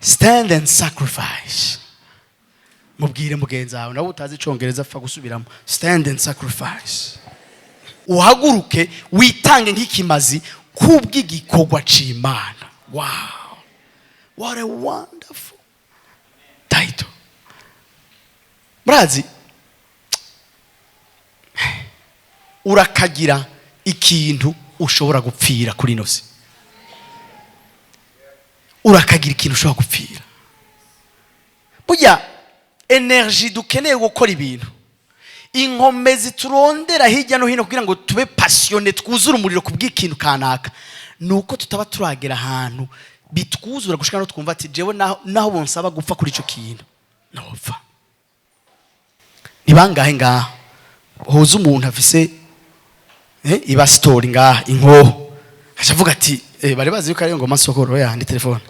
Stand and sacrifice. Mubwire mugenzi wawe nawe utazi icongereza apfa gusubiramo. Stand and sacrifice. Uhaguruke witange nk'ikimazi kubw'igikorwa c'Imana. Wow, what a wonderful title. Murazi, urakagira ikintu ushobora gupfira kuri ino si. Urakagira ikintu ushobora gupfira. Burya energy dukeneye gukora ibintu, inkomezi turondera hirya no hino kugira ngo tube passionné, twuzure umuriro ku bw'ikintu kanaka, ni uko tutaba turagera ahantu bitwuzura gushika no twumva ati jewe naho bonsaba gupfa kuri ico kintu nopfa. Ni bangahe ngaha hoza umuntu afise ibasitori ngaha inkoho, aca avuga ati bari bazi yuko ariyo ngoma sokoro ya ni telefone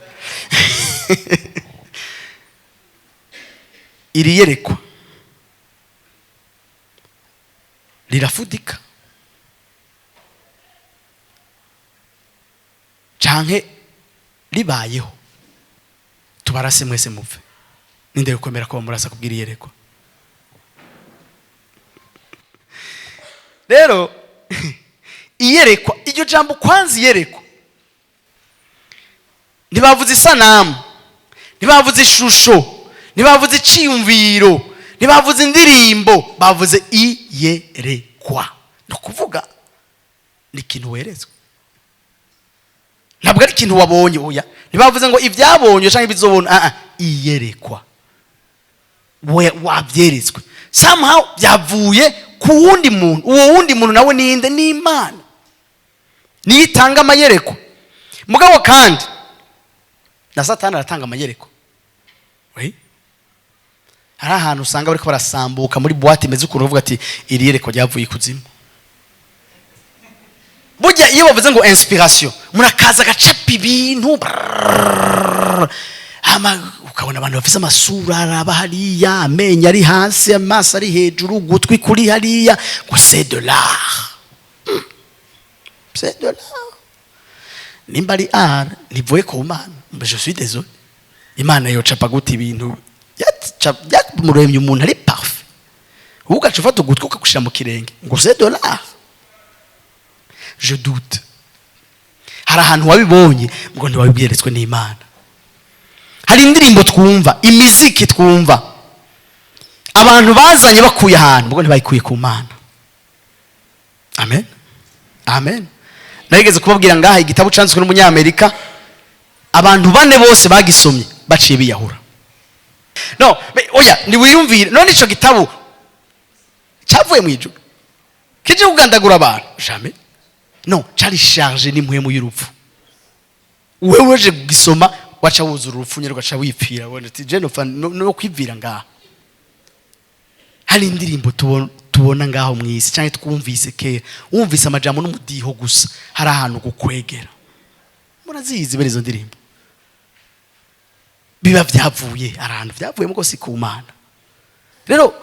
iriyerekwa rirafudika canke ribayeho tubarase mwese mupfe? Ninde gukomera ko murasa kubwira iyerekwa? Rero iyerekwa, iryo jambo kwanza iyerekwa, ntibavuze isanamu, ntibavuze ishusho, ntibavuze iciyumviro, ntibavuze indirimbo, bavuze iyerekwa. Ni ukuvuga ni ikintu weretswe, ntabwo ari ikintu wabonye. Oya, ntibavuze ngo ibyabonye cyangwa ibizobona. Ah, ah, iyerekwa we wabyeretswe somehow byavuye ku wundi muntu. Uwo wundi muntu nawe ninde? Ni Imana, niyo itanga amayerekwa. Mugabo kandi na Satani aratanga amayerekwa. Oui. Hari ahantu usanga bariko barasambuka muri boîte imeze ukuntu, bavuga ati iri yerekwa ryavuye ikuzimu. Burya iyo bavuze ngo inspiration, murakaza agacapa ibintu brrrr, hama ukabona abantu bafise amasura araba hariya, amenyo ari hasi, amaso ari hejuru, ugutwi kuri hariya, ngo c'est de l'art. C'est de l'art. Nimba ari art ntivuye ku Mana, je suis désolé. Imana yocapa gute ibintu yamuremye umuntu ari parfait, wowe ugaca ufata ugutwi ukagushira mu kirenge ngo c'est de l'art? Je doute. Hari ahantu wabibonye ngo ntiwabibweretswe n'Imana. Hari indirimbo twumva, imiziki twumva, abantu bazanye bakuye ahantu ngo ntibayikuye ku Mana. Amen, amen. Narigeze kubabwira ngaha igitabo canditswe n'umunyamerika, abantu bane bose bagisomye baciye biyahura. No oya, ntiwiyumvire none ico gitabo cyavuye mu ijuru kije kugandagura abantu? Jamais. No cari chargé n'impwemu y'urupfu. Wewe uje kugisoma waca wuzura urupfu nyine, ugaca wipfira. Wenda ati je nopfa no kwivira ngaha. Hari indirimbo tubona ngaho mu isi cyangwa twumvise kera, wumvise amajambo n'umudiho gusa, hari ahantu gukwegera. Murazizi bene izo ndirimbo, biba byavuye hari ahantu byavuyemo rwose ku Mana. Rero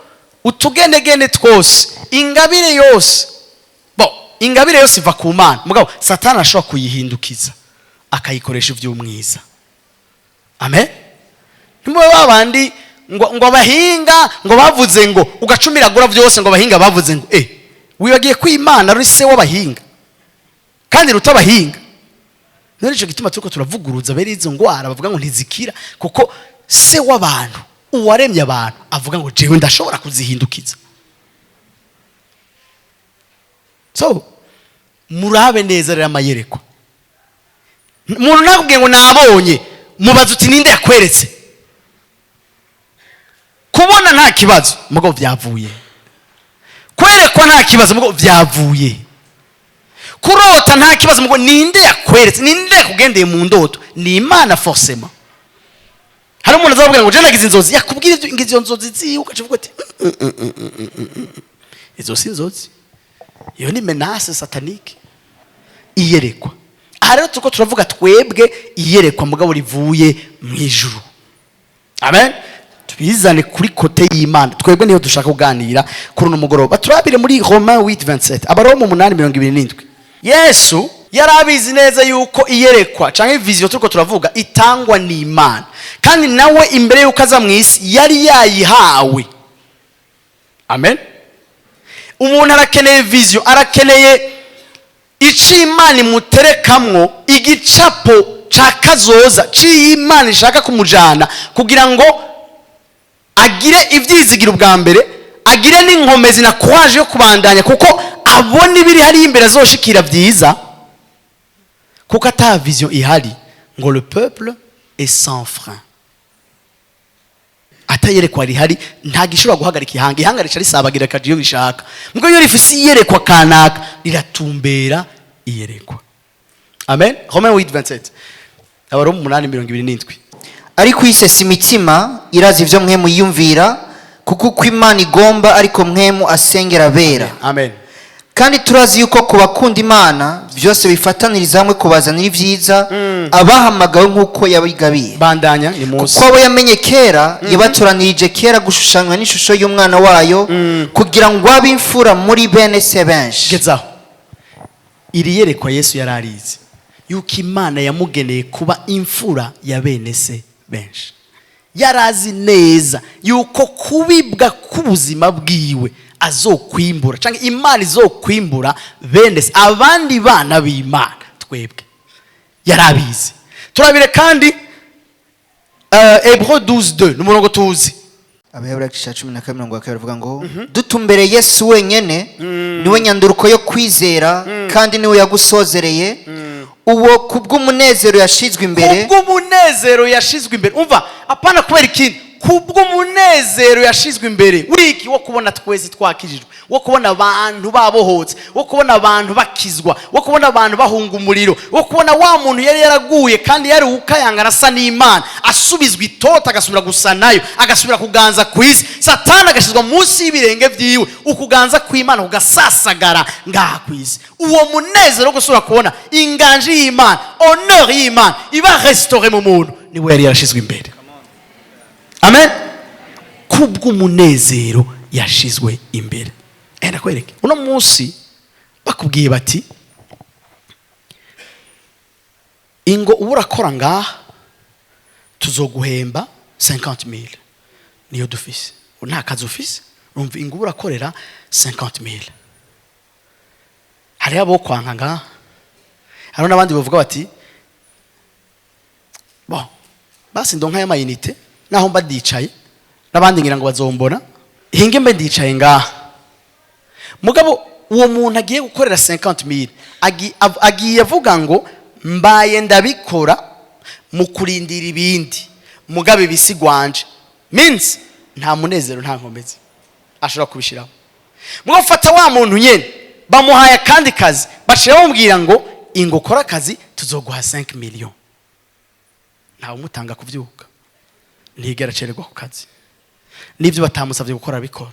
utugenegene twose, ingabire yose, bo ingabire yose iva ku Mana, mugabo Satani ashobora kuyihindukiza akayikoresha iby'umwiza. Amen. Ntimube babandi ngo abahinga ngo bavuze, ngo ugacumiragura byose, ngo abahinga bavuze ngo wibagiye ko Imana ari se w'abahinga kandi ruta abahinga. None ico gituma turiko turavuguruza bere izo ngwara bavuga ngo ntizikira, kuko se w'abantu, uwaremye abantu, avuga ngo jewe ndashobora kuzihindukiza. So murabe neza rero amayerekwa. Umuntu nakubwiye ngo nabonye, mubaza uti ninde yakweretse? Kubona nta kibazo, mugabo byavuye. Kwerekwa nta kibazo, mugabo byavuye. Kurota nta kibazo, mugabo ninde yakweretse? Ninde yakugendeye mu ndoto? Ni Imana forcément. Hari umuntu azababwira ngo je nagize inzozi, yakubwira ibyo ngize, izo nzozi ziwe, ugaca uvuga ati izo si inzozi, iyo ni menace satanique. Iyerekwa aha rero turiko turavuga twebwe iyerekwa mugabo rivuye mu ijuru. Amen. Tubizane kuri côté y'Imana, twebwe niyo dushaka kuganira kuri uno mugoroba. Turabire muri Romain 8:27, Abaroma 8:27. Yesu Yari abizi neza yuko iyerekwa cyangwa vision turiko turavuga itangwa n'Imana, kandi nawe imbere yuko aza mu isi yari yayihawe. Amen. Umuntu arakeneye vision, arakeneye icyo Imana imuterekamwo, igicapo ca kazoza c'Imana ishaka kumujana, kugira ngo agire ibyizigiro bwa mbere, agire n'inkomezi na courage yo kubandanya, kuko abona ibiri hariya imbere azoshikira byiza. Kuko ata vision ihari, ngo le peuple est sans frein. Atayerekwa rihari, nta gishobora guhagarika ihanga. Ihanga rica risabagira kaje iyo bishaka. Mugo iyo rifise iyerekwa kanaka, riratumbera iyerekwa. Amen. Romains 8:27, Abaroma 8:27. Ariko isesa imitima irazi ibyo mwe muyumvira, kuko uko Imana igomba ariko mwemu asengera abera. Amen. Kandi turazi yuko ku bakunda Imana byose bifataniriza hamwe kubazanira ibyiza, abahamagawe nk'uko yabigabiye. Bandanya, ni munsi. Kuko abo yamenye kera, yabatoranirije kera gushushanywa n'ishusho y'umwana wayo, kugira ngo abe imfura muri bene se benshi. Gezaho. Iri yerekwa Yesu yari arizi yuko Imana yamugeneye kuba imfura ya bene se benshi. Yari azi neza yuko kubibwa k'ubuzima bwiwe azokwimbura, cyangwa Imana izokwimbura bene se, abandi bana b'Imana, twebwe. Yari abizi. Turabire kandi Hébreux 12:2, ni umurongo tuzi. Abaheburayo igice cya 12, mirongo wa 2 bavuga ngo: "Dutumbere Yesu wenyene, niwe nyanduruko yo kwizera, kandi niwe yagusozereye, uwo kubw'umunezero yashizwe imbere." Kubw'umunezero yashizwe imbere. Umva, apana kubera ikindi, kubw'umunezero yashizwe imbere. Wiki wo kubona twese twakijijwe, wo kubona abantu babohotse, wo kubona abantu bakizwa, wo kubona abantu bahunga umuriro, wo kubona wa muntu yari yaraguye kandi yari ukayangana asa n'Imana asubizwa itoto, agasubira gusa nayo, agasubira kuganza ku isi, Satani agashyizwa munsi y'ibirenge byiwe, ukuganza kw'Imana kugasasagara ngaha ku isi. Uwo munezero wo gusubira kubona inganji y'Imana, honneur y'Imana iba restauré mu muntu, niwe yari yarashizwe imbere. Amen. Kubw'umunezero yashizwe imbere. Ndakwereke, uno munsi bakubwiye bati: "Ingo uba urakora ngaha, tuzoguhemba 50,000, niyo dufise." Nta kazi ufise, urumva, ingo uba urakorera 50,000. Hariho abo kwanka ngaha, hariho n'abandi bavuga bati: "Bon, basi ndonka y'amayinite naho mba ndicaye, n'abandi ngira ngo bazombona, hinge mbe ndicaye ngaha." Mugabo uwo muntu agiye gukorera 50,000 agiye avuga ngo: "Mbaye ndabikora mu kurindira ibindi, mugabo ibisigwanje." Means nta munezero, nta nkomezi ashobora kubishiraho. Mugabo fata wa muntu nyene bamuhaye akandi kazi, baciye bamubwira ngo: "Ingo ukora akazi, tuzoguha 5 millions." Ntawe umutanga kuvyuka, ntigera acererwa ku kazi, n'ibyo batamusabye gukora abikora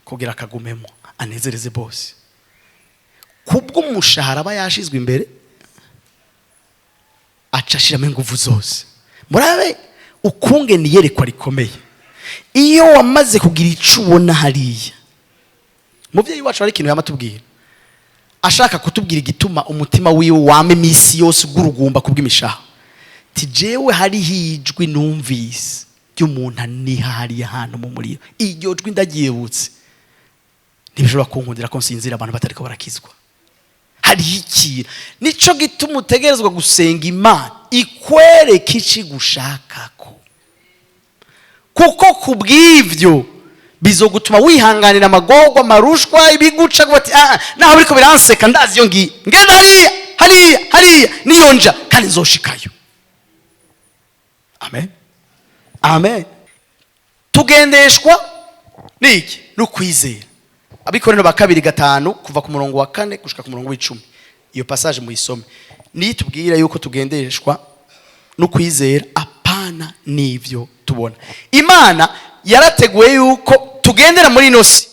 kugira akagumemo anezereze bose. Kubw'umushahara aba yashizwe imbere, aca ashiramo ingufu zose. Murabe ukungene iyerekwa rikomeye. Iyo wamaze kugira ico ubona hariya, muvyeyi wacu hari ikintu yamatubwira, ashaka kutubwira igituma umutima wiwe wama iminsi yose ugurugumba kubw'imishaha. Ti: "Jewe hariho ijwi numvise ry'umuntu aniha hariya hantu mu muriro. Iryo jwi ndaryibutse, ntibishobora kunkundira ko nsinzira abantu batariko barakizwa." Hariho ikintu. Nico gituma utegerezwa gusenga Imana ikwereka ico igushakako, kuko kubw'ivyo bizogutuma wihanganira amagorwa, amarushwa, ibiguca bati: "Ah, naho biriko biranseka, ndazi iyo ngiye, ngenda hariya, hariya, hariya, niyo nja kandi nzoshikayo." Amen, amen. Tugendeshwa niki? N'ukwizera. Abikorino ba kabiri 5, kuva ku murongo wa 4 gushika ku murongo w'10, iyo passage muyisome, niyo itubwira yuko tugendeshwa n'ukwizera, apana n'ivyo tubona. Imana yarateguye yuko tugendera muri ino si,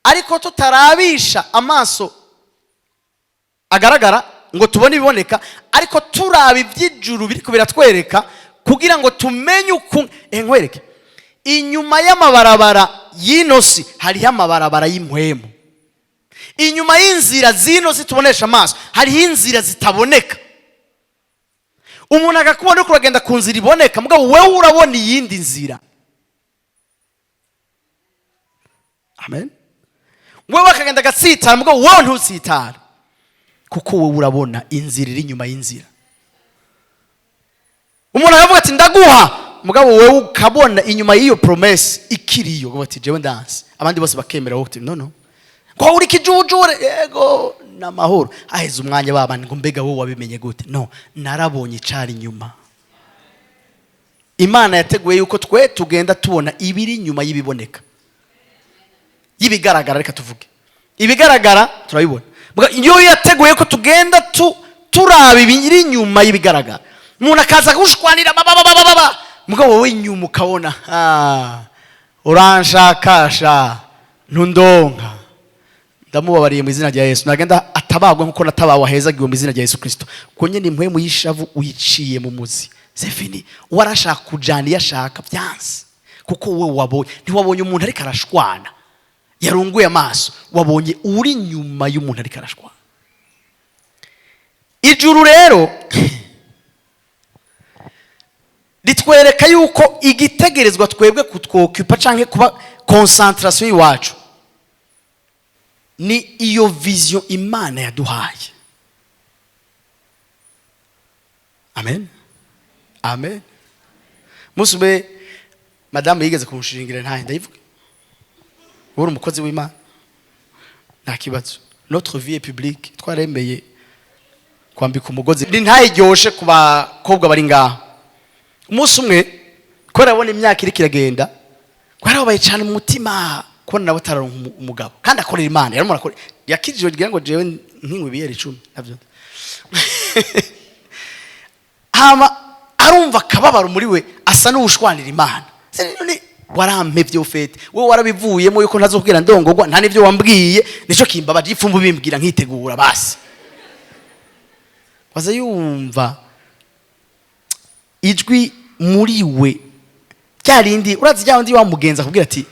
ariko tutarabisha amaso agaragara ngo tubone ibiboneka, ariko turaba iby'ijuru biriko biratwereka, kugira ngo tumenye uku. Nkwereke, inyuma y'amabarabara y'ino si hariho amabarabara y'impwemu. Inyuma y'inzira zino zitubonesha amaso hariho inzira zitaboneka. Umuntu akakubona uriko uragenda ku nzira iboneka, mugabo wewe urabona iyindi nzira. Amen. Wewe akagenda agatsitara, mugabo wewe ntutsitara, kuko wowe urabona inzira iri inyuma y'inzira. Umuntu akavuga ati ndaguha, mugabo wewe ukabona inyuma y'iyo promesse ikiriyo, ukavuga ati jewe ndanse, abandi bose bakemera, wowe uti no no, ngo uri kijujure. Yego, n'amahoro. Haheze umwanya, babandi ngo mbega wowe wabimenye gute? No, narabonye icari inyuma. Imana yateguye yuko twe tugenda tubona ibiri inyuma y'ibiboneka, y'ibigaragara. Reka tuvuge ibigaragara turabibona. Iyo yateguye ko tugenda turaba ibiri inyuma y'ibigaragara, umuntu akaza kugushwanira ba, ba, ba, ba, ba, ba. Mugabo wowe inyuma ukabona, uranshakasha ntundonka, ndamubabariye mu izina rya Yesu, nagenda atabagwe nkuko natabawe, ahezagiwe mu izina rya Yesu Kristo. Kuko nyine impwemu y'ishavu uyiciye mu muzi, c'est fini. Uwarashaka kujana iyo ashaka byanse, kuko wowe wabonye, ntiwabonye umuntu ariko arashwana yarunguye amaso, wabonye uri inyuma y'umuntu ariko arashwana. Ijuru rero ritwereka yuko igitegerezwa twebwe kutwokupa canke kuba concentration y'iwacu ni iyo vision Imana yaduhaye. Amen, amen. Umunsi umwe madamu yigeze kumushingira, ntahe ndayivuga, uri umukozi w'Imana nta kibazo, notre vie est publique, twaremeye kwambika umugozi, ni ntayiryoshe ku bakobwa bari ngaho. Umunsi umwe kubera abona imyaka iriko iragenda, twarababaye cyane mu mutima kubona nawe atararonka umugabo kandi akorera Imana, yarimo arakora, yakijije kugira ngo jewe nkinywe ibiyeri 10 navyo. Hama arumva akababaro muri we, asa n'uwushwanira Imana. Se none warampevye ufete, wowe warabivuyemo yuko ntazokubwira ndongogwa, nta n'ivyo wambwiye, nico kimbabaje, ipfumbu bimbwira nkitegura basi. Waza yumva ijwi muri we rya rindi, urazi rya wundi wamugenza akubwira ati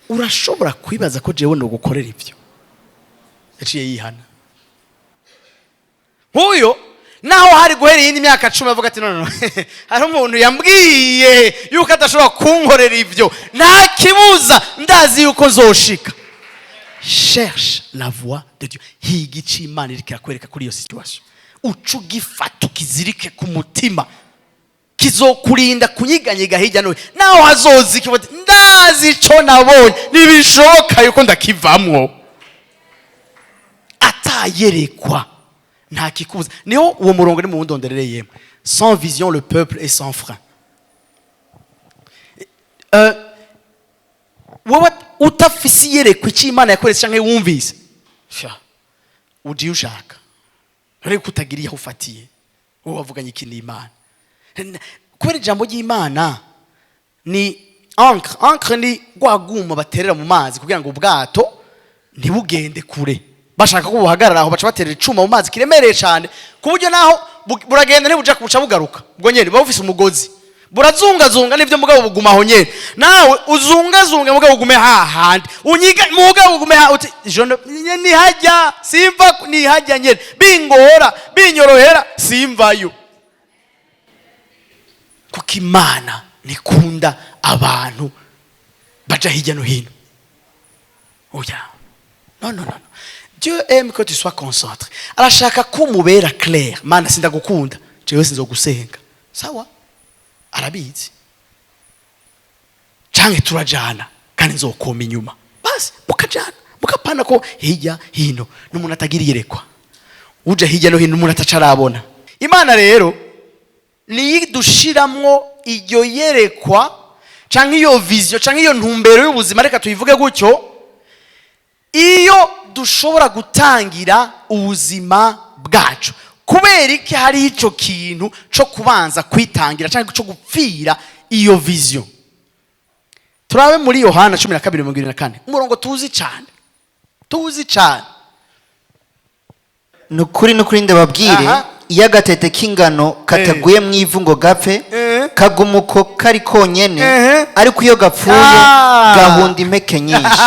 urashobora kwibaza ko jewe nogukorera ivyo. Yaciye yihana nk'uyo, naho hari guhera iyindi myaka 10 avuga ati no, no, no. Hari umuntu yambwiye yuko adashobora kunkorera ivyo, nta kibuza, ndazi yuko nzoshika. Cherche la voix de Dieu, higa ico Imana iriko irakwereka kuri iyo situation, uca ugifata ukizirike ku mutima, kizokurinda kunyiganyega hirya no hino. Naho hazoza ikibazo, ndazi ico nabonye, ntibishoboka yuko ndakivamwo. Atayerekwa nta kikubuza. Niho uwo murongo ni mu wundonderere yemwe: sans vision le peuple est sans frein. Wowe utafise iyerekwa icyo Imana yakoretse canke wumvise, sha ugiye ushaka ariko utagiriye aho ufatiye, wowe wavuganye iki n'Imana? Kubera ijambo ry'Imana ni ancre. Ancre ni rwa rwuma baterera mu mazi kugira ngo ubwato ntibugende kure. Bashaka ko buhagarara aho, baca baterera icuma mu mazi kiremereye cyane, ku buryo naho buragenda ntibuja buca bugaruka. Ubwo nyene buba bufise umugozi, burazungazunga n'ivyo, mugabo buguma aho nyene. Nawe uzungazunge, mugabo ugume hahandi, unyiga mugabo ugume ha uti je nihajya simva, nihajya nyene, bingora binyorohera simvayo, kuko Imana nikunda abantu baja hirya no hino. Oya, no, no, no, no. Dieu aime que tu sois concentré. Arashaka ko umubera clair. Mana, sindagukunda jewe, sinzogusenga, sawa, arabizi, canke turajana kandi nzokoma inyuma, basi mukajana, mukapana ko hirya hino n'umuntu atagira iyerekwa, uja hirya no hino n'umuntu ataca arabona. Imana rero niyo idushiramwo iryo yerekwa canke iyo vision canke iyo ntumbero y'ubuzima, reka tuyivuge gutyo, iyo dushobora gutangira ubuzima bwacu. Kubera iki hari ico kintu co kubanza kwitangira canke co gupfira iyo vision? Turabe muri Yohana 12:74, umurongo tuzi cyane, tuzi cyane. Ni ukuri, ni ukuri, ndababwire, iyo agatete k'ingano kataguye mu ivu ngo gapfe, Kaguma uko kari konyene, ariko iyo gapfuye gahunda impeke nyinshi.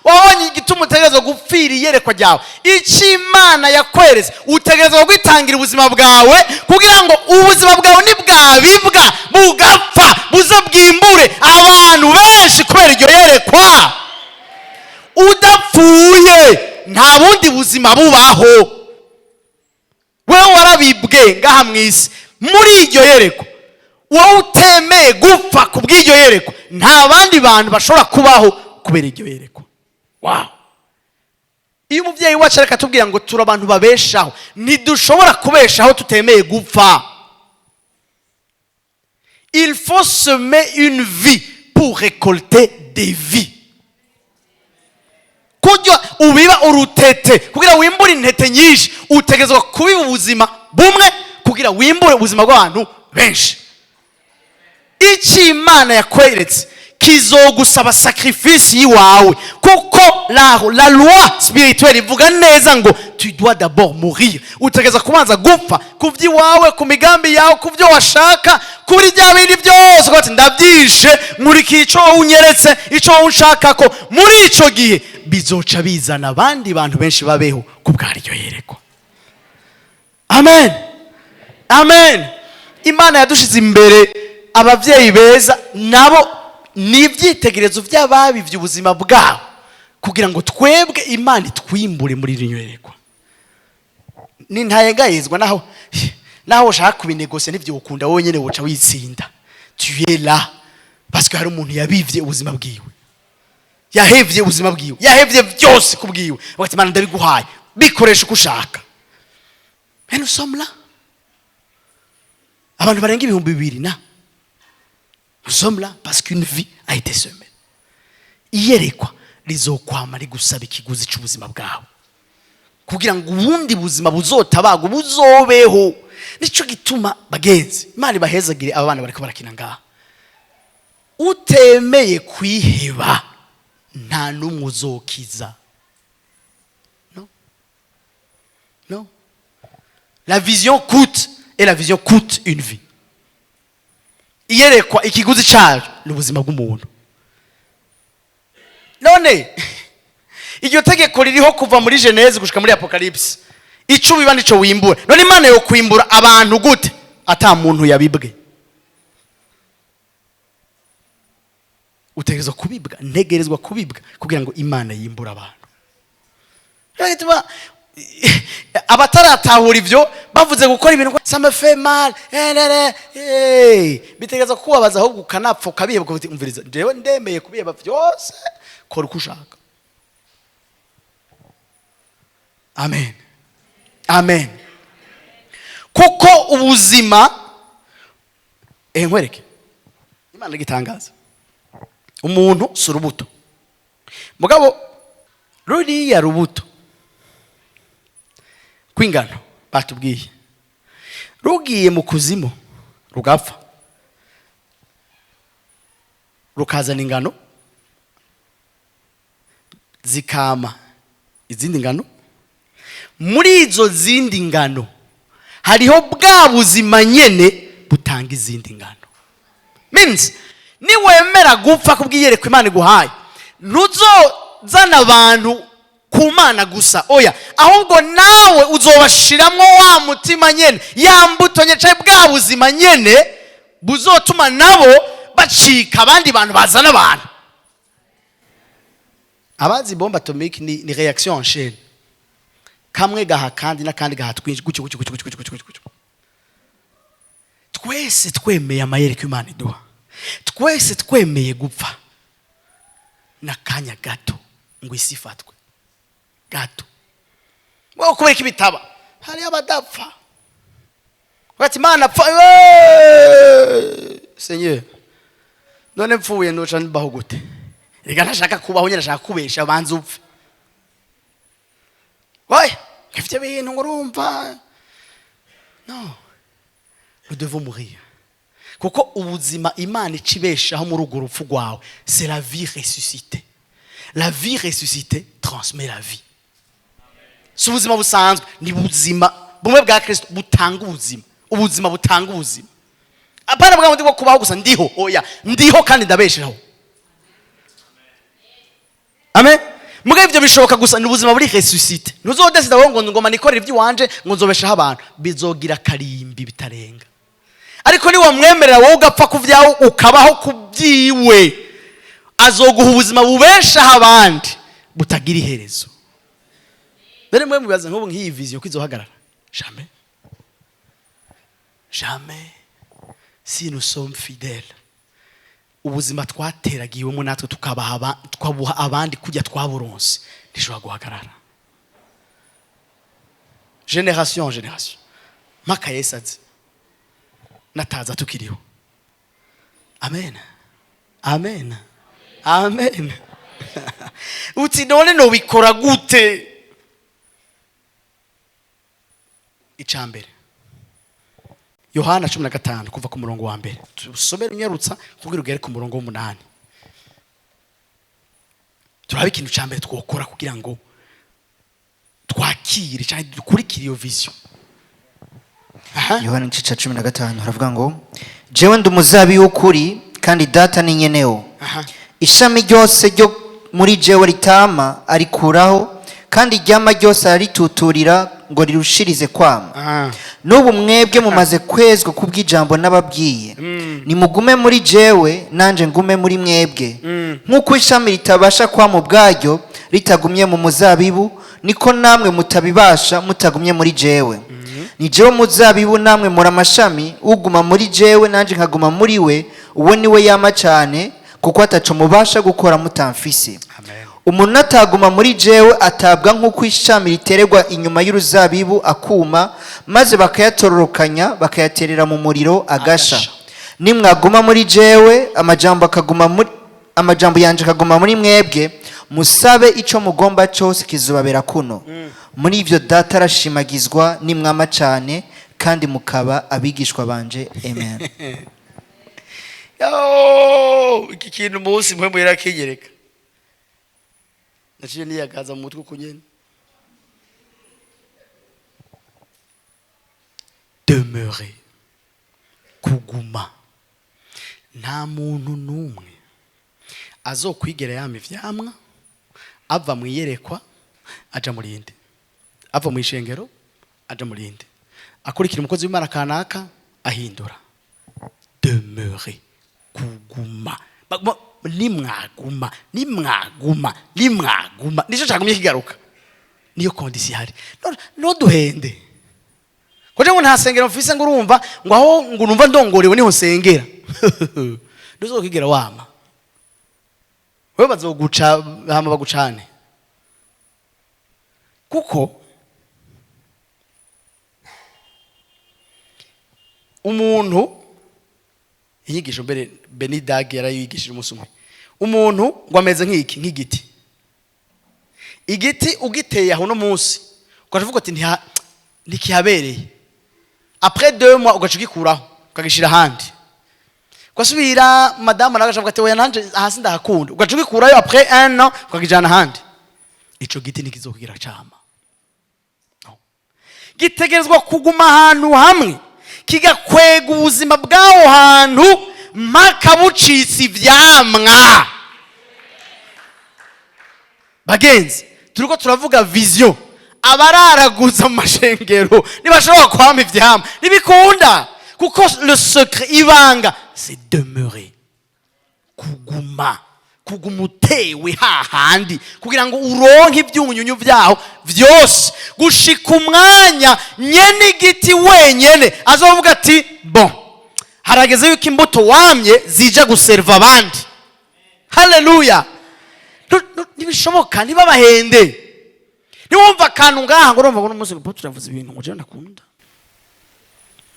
Wabonye igituma utegerezwa gupfira iyerekwa ryawe? Icyo Imana yakweretse, utegerezwa kwitangira ubuzima bwawe kugira ngo ubuzima bwawe nibwabibwa bugapfa, buze bwimbure abantu benshi kubera iryo yerekwa. Udapfuye nta bundi buzima bubaho. Wewe warabibwe ngaha mu isi muri iryo yerekwa. Wowe utemeye gupfa ku bw'iryo yerekwa, nta bandi bantu bashobora kubaho kubera iryo yerekwa. Wow! Iyo umubyeyi wacu ariko atubwira ngo turi abantu babeshaho, ntidushobora kubeshaho tutemeye gupfa. Il faut semer une vie pour récolter des vies. Kurya ubiba urutete kugira wimbure intete nyinshi, utegerezwa kubiba ubuzima bumwe kugira wimbure ubuzima bw'abantu benshi. Icyo Imana yakweretse kizogusaba sacrifice y'iwawe, kuko la loi spirituelle ivuga neza ngo tu dois d'abord mourir. Utegereza kubanza gupfa ku by'iwawe, ku migambi yawe, ku byo washaka, kuri bya bindi byose, ukavuga ati: "Ndabyishe, nkurikiye icyo wowe unyeretse, icyo wowe unshaka." Ko muri ico gihe bizoca bizana abandi bantu benshi babeho ku bwaryo yerekwa. Amen, amen. Imana yadushize imbere ababyeyi beza, nabo ni ibyitegererezo by'ababivye ubuzima bwabo kugira ngo twebwe Imana itwimbure muri rino yerekwa. Ni ntayegayezwa. Naho ushaka kubinegosiya ntibyokunda, wowe nyene woca witsinda. Tu es là parce que hari umuntu yabivye ubuzima bwiwe, yahevye ubuzima bwiwe, yahevye byose ku bwiwe, ati: "Imana, ndabiguhaye, bikoresha uko ushaka." Mais nous sommes là, abantu barenga 2000 na nous sommes là parce qu'une vie a été semée. Iyerekwa rizokwama rigusaba ikiguzi cy'ubuzima bwawe kugira ngo ubundi buzima buzotabagwe buzobeho. Nicyo gituma, bagenzi, Imana ibahezagire aba bana bariko barakina ngaha. Utemeye kwiheba, nta n'umwe uzokiza. No, no, la vision coûte, et la vision coûte une vie. Iyerekwa ikiguzi cyayo ni ubuzima bw'umuntu. None iryo tegeko ririho kuva muri Genèse gushika muri Apocalypse: icyo ubiba nico wimbura. None Imana yo kwimbura abantu gute ata muntu yabibwe? Utegerezwa kubibwa, ntegerezwa kubibwa kugira ngo Imana yimbure abantu. Rero gituma abataratahura ibyo bavuze gukora ibintu, ça me fait mal, bitegereza kubabaza, ahubwo ukanapfa ukabiheba, ukavuga uti: "Umviriza, jewe ndemeye kubiheba byose, kora uko ushaka." Amen, amen. Kuko ubuzima, nkwereke Imana igitangaza. Umuntu si urubuto, mugabo ruriya rubuto kw'ingano batubwiye rugiye mu kuzimu rugapfa, rukazana ingano zikama izindi ngano. Muri izo zindi ngano hariho bwa buzima nyene butanga izindi ngano. Means niwemera gupfa kubw'iyerekwa Imana iguhaye, ntuzozana abantu ku Mana gusa, oya, ahubwo nawe uzobashiramwo wa mutima nyene, ya mbuto nyene canke bwa buzima nyene buzotuma nabo bacika abandi bantu bazana abantu. Abazi bombe atomique, ni réaction en chaîne: kamwe gaha kandi n'akandi gaha twinshi, gutyo gutyo gutyo gutyo gutyo gutyo. Twese twemeye amayereko Imana iduha, twese twemeye gupfa n'akanya gato ngo isi ifatwe gato. Wowe kubera ko ibitaba hariyo abadapfa, bati: "Imana, pfa." Seigneur, none mpfuye noca mbaho gute? Reka, ntashaka kubaho nyine, ashaka kubesha. Banza upfe. Oya, ifite ibintu ngo urumva. No, nous devons mourir, kuko ubuzima Imana ica ibeshaho muri urwo rupfu rwawe, c'est la vie ressuscitée. La vie ressuscitée transmet la vie. Si ubuzima busanzwe, ni ubuzima bumwe bwa Kristo butanga ubuzima, ubuzima butanga ubuzima. Apana bwa bundi bwo kubaho gusa, ndiho, oya, ndiho kandi ndabeshaho. Amen. Muga ivyo bishoboka gusa ni ubuzima buri ressuscité. Ntuzodesida wowe ngo ngoma nikorera iby'iwanje, ngo nzobeshaho abantu, bizogira karimbi bitarenga. Ariko niwamwemerera wowe ugapfa ku vyawe, ukabaho ku byiwe, azoguha ubuzima bubeshaho abandi butagira iherezo. Dore mwe mubaza nk'ubu nk'iyi vision ko izohagarara? Jamais, jamais. Si nous sommes fidèles, ubuzima twateragiwemo natwe tukabaha tukabuha abandi kujya twaburonse, ntishobora guhagarara. Génération en génération, mpaka Yesu aze, nataza tukiriho. Amen, amen, amen. Uti none nobikora gute? Icambere, Yohana 15, kuva ku murongo wa mbere, tusomere unyarutsa kugira ugere ku murongo w'umunani. Turabe ikintu cya mbere twokora kugira ngo twakire cyangwa dukurikire iyo vision. Aha. Yohana igice cya 15 haravuga ngo: "Jewe ndi umuzabibu w'ukuri, kandi Data ni nyenewo. Ishami ryose ryo muri jewe ritama arikuraho, kandi iryama ryose ararituturira ngo rirushirize kwama. N'ubu mwebwe mumaze kwezwa kubw'ijambo nababwiye. Nimugume muri jewe, nanje ngume muri mwebwe. Nk'uko ishami ritabasha kwama ubwaryo ritagumye mu muzabibu, niko namwe mutabibasha mutagumye muri jewe. Ni jewe muzabibu, namwe muri amashami. Uguma muri jewe, nanje nkaguma muri we, uwo ni we yama cyane, kuko ataco mubasha gukora mutamfise. Amen. Umuntu ataguma muri jewe atabwa nk'uko ishami ritererwa inyuma y'uruzabibu akuma, maze bakayatororokanya, bakayaterera mu muriro, agasha. Agasha. Nimwaguma muri jewe, amajambo akaguma muri amajambo yanje akaguma muri mwebwe, musabe ico mugomba cyose, kizobabera kuno. Muri ivyo Data arashimagizwa, nimwama cyane kandi mukaba abigishwa banje." Amen. Yo, iki kintu umunsi mwe yarakinyereka, naciye niyagaza mu mutwe uko nyene. Demeurer, kuguma. Nta muntu n'umwe azokwigera yama ivyamwa ava mu iyerekwa aja mu rindi, ava mu ishengero aja mu rindi, akurikira umukozi w'Imana kanaka ahindura. Demeurer, kuguma. Nimwaguma, nimwaguma, nimwaguma, nicyo cagumye kigaruka, niyo condition ihari. Ntuduhende kuko ngo nta sengero mfise, ngo urumva ngo aho ngo numva ndongorewe niho nsengera. Ntuzokigera wama, wewe bazoguca hama bagucane. Kuko umuntu, inyigisho mbere Benidag yarayigishije umunsi umwe, umuntu ngo ameze nk'iki, nk'igiti. Igiti ugiteye aho uno munsi, ugaca uvuga ati ntikihabereye, après 2 mois ugaca ugikuraho ukagishira ahandi, ugasubira, madamu nawe agaca avuga ati: "Oya, nanje hasi ndahakunda." Ugaca ugikurayo après un an, ukakijana ahandi. Ico giti ntikizokugira cama. No. Gitegerezwa kuguma ahantu hamwe, kigakwega ubuzima bw'aho hantu mpaka bucitse ivyamwa. Bagenzi, turiko turavuga vision. Abararaguza mu mashengero ntibashobora kwama ivyamwa, ntibikunda, kuko le secret, ibanga, c'est demeurer, kuguma, kuguma utewe hahandi kugira ngo uronke ibyunyunyu byaho byose, gushika umwanya nyene igiti wenyene azovuga ati: "Bon, harageze yuko imbuto wamye zija guserva abandi." Haleluya! Ntibishoboka, ntibabahende. Niwumva akantu ngaha ngo urumva ngo uno munsi ngo turavuze ibintu ngo jewe ndakunda,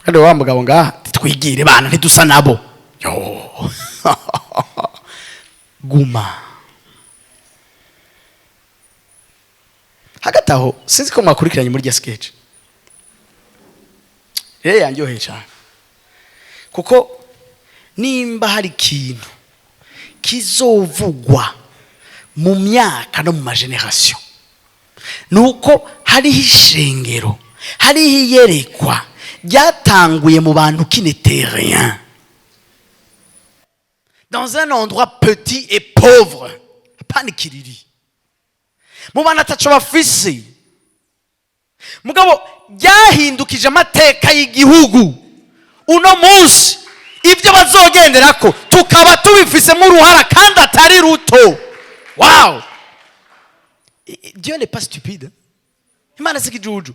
kandi wa mugabo ngaha twigire bana ntidusa nabo. Yo, guma hagati aho. Sinzi ko mwakurikiranye muri rya sketch rero, yanjyoheye cyane, kuko nimba hari ikintu kizovugwa mu myaka no mu ma générations, nuko hariho ishengero, hariho iyerekwa ryatanguye mu bantu qui n'étaient rien. Dans un endroit petit et pauvre, apana ikiriri, mu bantu ataco bafise, mugabo ryahindukije amateka y'igihugu. Uno munsi ibyo bazogenderako tukaba tubifisemo uruhara, kandi atari ruto. Wow! Dieu n'est pas stupide. Imana si ikijuju,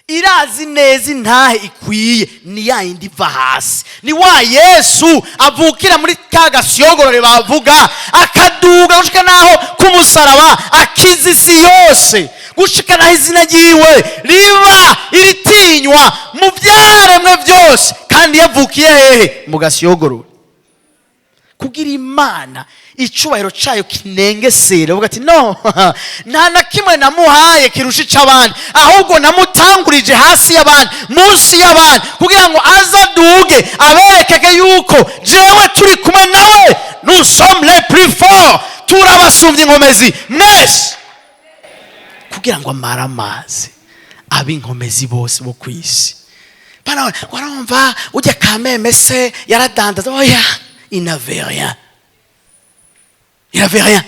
irazi neza intahe ikwiye ni ya yindi iva hasi, ni wa Yesu avukira muri ka gasyogorore bavuga, akaduga gushika naho ku musaraba akiza isi yose, gushika naho izina ryiwe riba iritinywa mu byaremwe byose. Kandi yavukiye hehe? Mu gasyogorore. Kugira Imana icubahiro cayo kinengesere, uvuga ati: "No, nta na kimwe namuhaye kirusha ic'abandi, ahubwo namutangurije hasi y'abandi, munsi y'abandi, kugira ngo aze aduge aberekeke yuko jewe turi kumwe nawe, nous sommes les plus forts, turabasumbya inkomezi mwese", kugira ngo amare amazi ab'inkomezi bose bo ku isi. Bana warumva ujya Kameme se yaradandaza? Oya, il n'avait rien, il n'avait rien.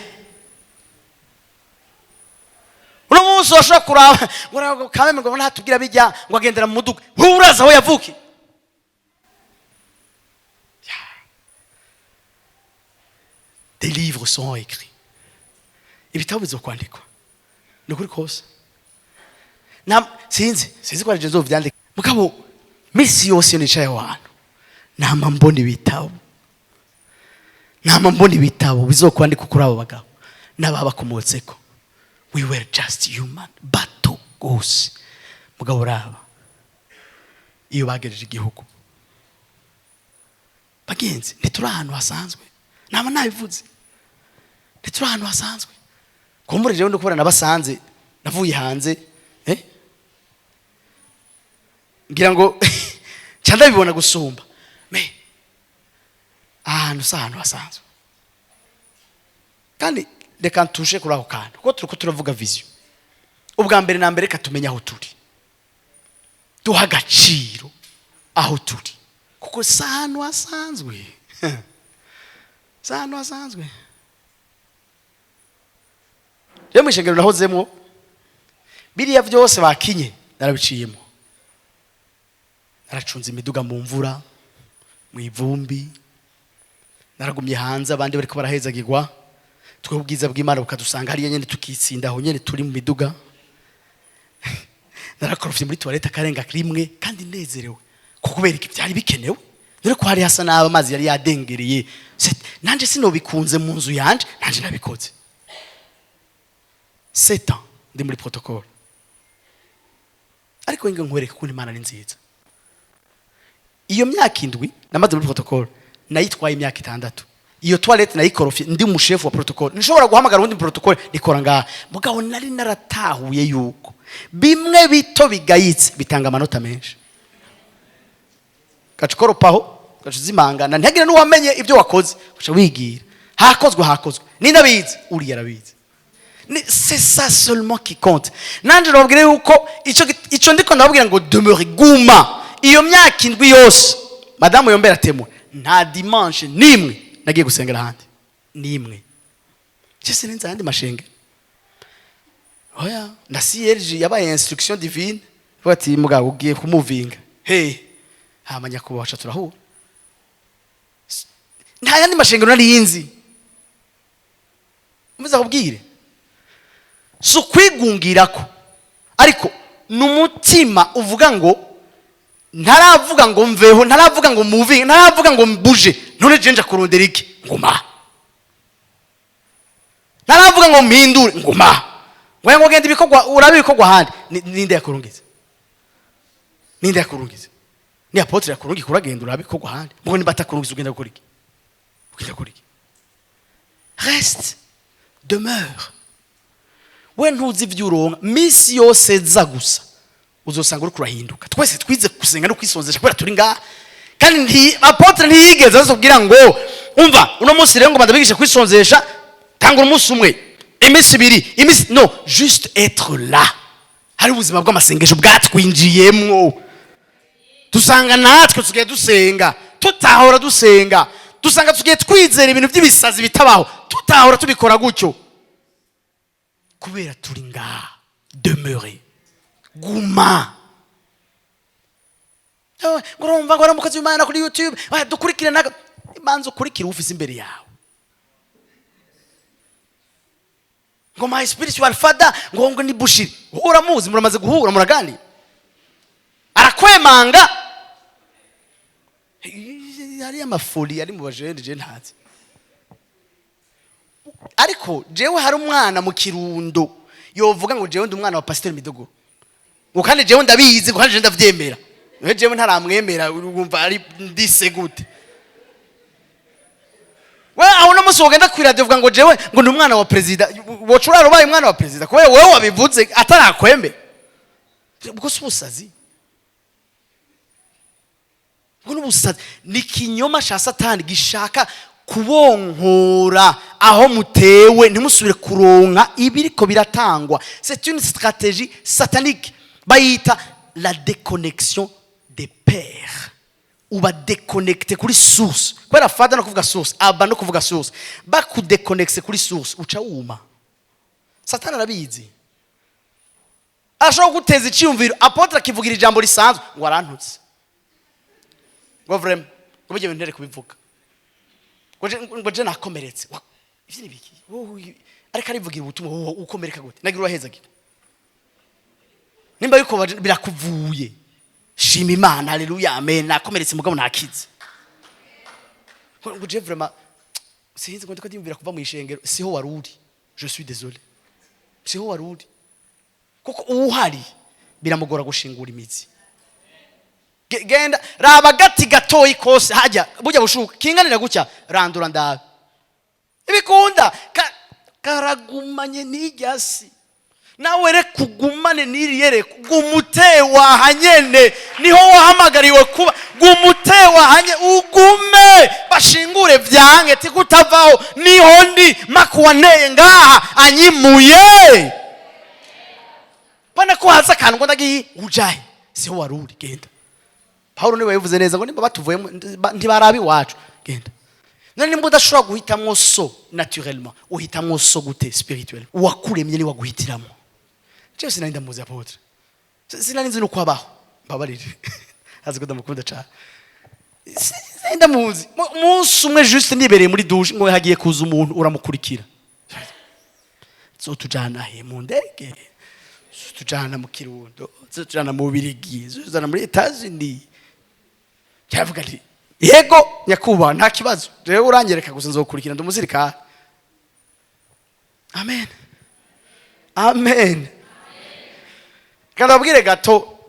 Uno munsi washobora kuraba ngo Kameme ngo ntatubwira bijya ngo agendera mu muduga, wowe uraza aho yavukiye? Des livres seront écrits, ibitabo bizokwandikwa. Ni ukuri kose. Sinzi ko ari je nzovyandika, mugabo misi yose iyo nicaye aho hantu nama mbona ibitabo, nama mbona ibitabo bizokwandikwa kuri abo bagabo n'ababakomotseko. We were just human, bato gose, mugabo uraba iyo bagejeje igihugu. Bagenzi, ntituri ahantu hasanzwe. Nama nabivuze, ntituri ahantu hasanzwe. Kumbura jewe ndikubona nabasanze navuye hanze, ngira ngo nca ndabibona gusumba. Mais ahantu si ahantu hasanzwe. Kandi reka ntushe kuri ako kantu, kuko turiko turavuga vision. Ubwa mbere na mbere, reka tumenye aho turi, duha agaciro aho turi, kuko si ahantu hasanzwe, si ahantu hasanzwe. Rero mu ishengero nahozemwo, biriya byose bakinye narabiciyemo. Naracunze imiduga mu mvura, mu ivumbi, naragumye hanze abandi bariko barahezagirwa, twe ubwiza bw'Imana bukadusanga hariya nyene, tukitsinda aho nyene turi mu miduga. Narakorofye muri toilette akarenga rimwe kandi nezerewe, kuko kubera iki? Byari bikenewe. Dore ko hari hasa nabi, amazi yari yadengereye. Nanje sinobikunze mu nzu yanje, nanje nabikoze. 7 ans ndi muri protocole. Ariko inga nkwereke ukuntu Imana ni nziza. Iyo myaka 7 namaze muri protocole, nayitwaye imyaka 6. Iyo toilette nayikorofye ndi umushefu wa protocole, nshobora guhamagara uwundi protocole nikora ngaha. Mugabo nari naratahuye yuko bimwe bito bigayitse bitanga amanota menshi. Gaca ukoropaho, gaca uzimangana, ntihagire n'uwamenye ibyo wakoze, ugaca wigira hakozwe, hakozwe. Ninde abizi? Uriya arabizi. C'est ça seulement qui compte. Nanje nababwira yuko ico ndiko ndababwira ngo demeure, guma. Iyo myaka 7 yose, madamu yombera témoin, nta dimanche nimwe nagiye gusengera ahandi, nimwe. Je sinzi ayandi mashenge, oya. Na CLG yabaye instruction divine, ivuga ati: "Mugabo ugiye kumuvinga he?" Hama nyakubahwa aca turahura. Nta yandi mashengero nari nzi. Muza kubwire, si ukwigungirako, ariko ni umutima uvuga ngo ntaravuga ngo mveho, ntaravuga ngo muvinge, ntaravuga ngo mbuje. None je nja kurondera iki? Nguma. Ntaravuga ngo mpindure, nguma. Ngo genda ibikorwa, urabe ibikorwa ahandi. Ninde yakurungize? Ninde yakurungize? Ni apôtre yakurungika uragenda urabe ibikorwa ahandi? Mugo nimba atakurungiza, ugenda gukora iki? Ugenda gukora iki? Reste, demeure. We ntuzi ibyo uronka misi yose, za gusa uzosanga uriko urahinduka. Twese twize gusenga no kwisonzesha kubera turi ngaha. Kandi apôtre ntiyigeze azubwira ngo: "Umva, uno munsi rero ngo bandabigishe kwisonzesha, tangura umunsi umwe, iminsi 2, iminsi." No, juste être là. Hari ubuzima bw'amasengesho bwatwinjiyemwo, dusanga natwe tusigaye dusenga tutahora dusenga. Dusanga tugiye twizera ibintu by'ibisazi bitabaho, tutahora tubikora gutyo kubera turi ngaha. Demeure, guma. Ngo urumva ngo ari umukozi w'Imana kuri YouTube. Oya, dukurikire naga imanza ukurikire ufise imbere yawe. Ngo my spiritual father ngo ni Bushiri. Wowe uramuzi, muramaze guhura, muraganira, arakwemanga. Hariyo amafoli ari mu bajene, je ntazi, ariko jewe hari umwana mu Kirundo yovuga ngo jewe ndi umwana wa Pasiteri Midogoro, ngo kandi jewe ndabizi, ngo kandi jewe ndavyemera. Wewe jewe ntaramwemera, urumva ari ndise gute? We aho no musi wogenda kw'iradiyo uvuga ngo jewe ngo ndi umwana wa perezida, woca urara ubaye umwana wa perezida kubera wewe wabivuze atarakwemera. Ubwo si ubusazi? Ubwo ni ubusazi, ni ikinyoma cya Satani gishaka kubonkora aho mutewe, ntimusubire kuronka ibiriko biratangwa. C'est une stratégie satanique, bayita la déconnexion des pères. Uba déconnecté kuri source, kubera father no kuvuga source, aba no kuvuga source. Bakudéconnecte kuri source, uca wuma. Satani arabizi, arashobora kuguteza icyiyumviro. Apôtre akivugira ijambo risanzwe ngo arantutse, ngo vraiment, ngo bijye bintere kubivuga, ngo je nakomeretse. Ivyo ni biki? Wowe ariko arivugira ubutumwa, wowe ukomereka gute? Nagira urahezagira nimba yuko birakuvuye. Shima Imana, haleluya, amen. Nakomeretse mugabo nakize. Ngo je vraiment sinzi, ngo ndiko ndiyumvira kuva mu ishengero. Siho wari uri, je suis désolé, siho wari uri, kuko uwuhari biramugora gushingura imizi. Genda raba agati gatoyi kose hajya burya bushuka kinganira gutya, randura ndabe ibikunda. Karagumanye n'iryasi. Nawe reka ugumane n'iri yereko. Guma wahanyene, niho wahamagariwe kuba. Guma wahanye, ugume bashingure vyange tikutavaho. Niho ndi makuwaneye ngaha anyimuye pana ko haza akantu ngo ndagiye ujahe. Siho wari uri, genda. Pawulo niwe yabivuze neza ngo nimba batuvuyemo ntibaraba iwacu, genda. None nimba udashobora guhitamwo so naturellement, uhitamwo so gute spirituel? Uwakuremye ni waguhitiramo. Jewe sinari ndamuzi apôtre, sinari nzi nuko abaho. Mbabarire, azi ko ndamukunda cyane. Sinari ndamuzi. Umunsi umwe juste nibereye muri douche, ngo hagiye kuza umuntu uramukurikira, zotujana he? Mu ndege zotujana mu Kirundo, zotujana mu Bubirigi, zotujana muri Etats-Unis. Cyavuga nti: "Yego nyakubahwa, nta kibazo, rero uranyereka gusa nzokurikira, ndi umusirikare." Amen, amen. Kandi ababwire gato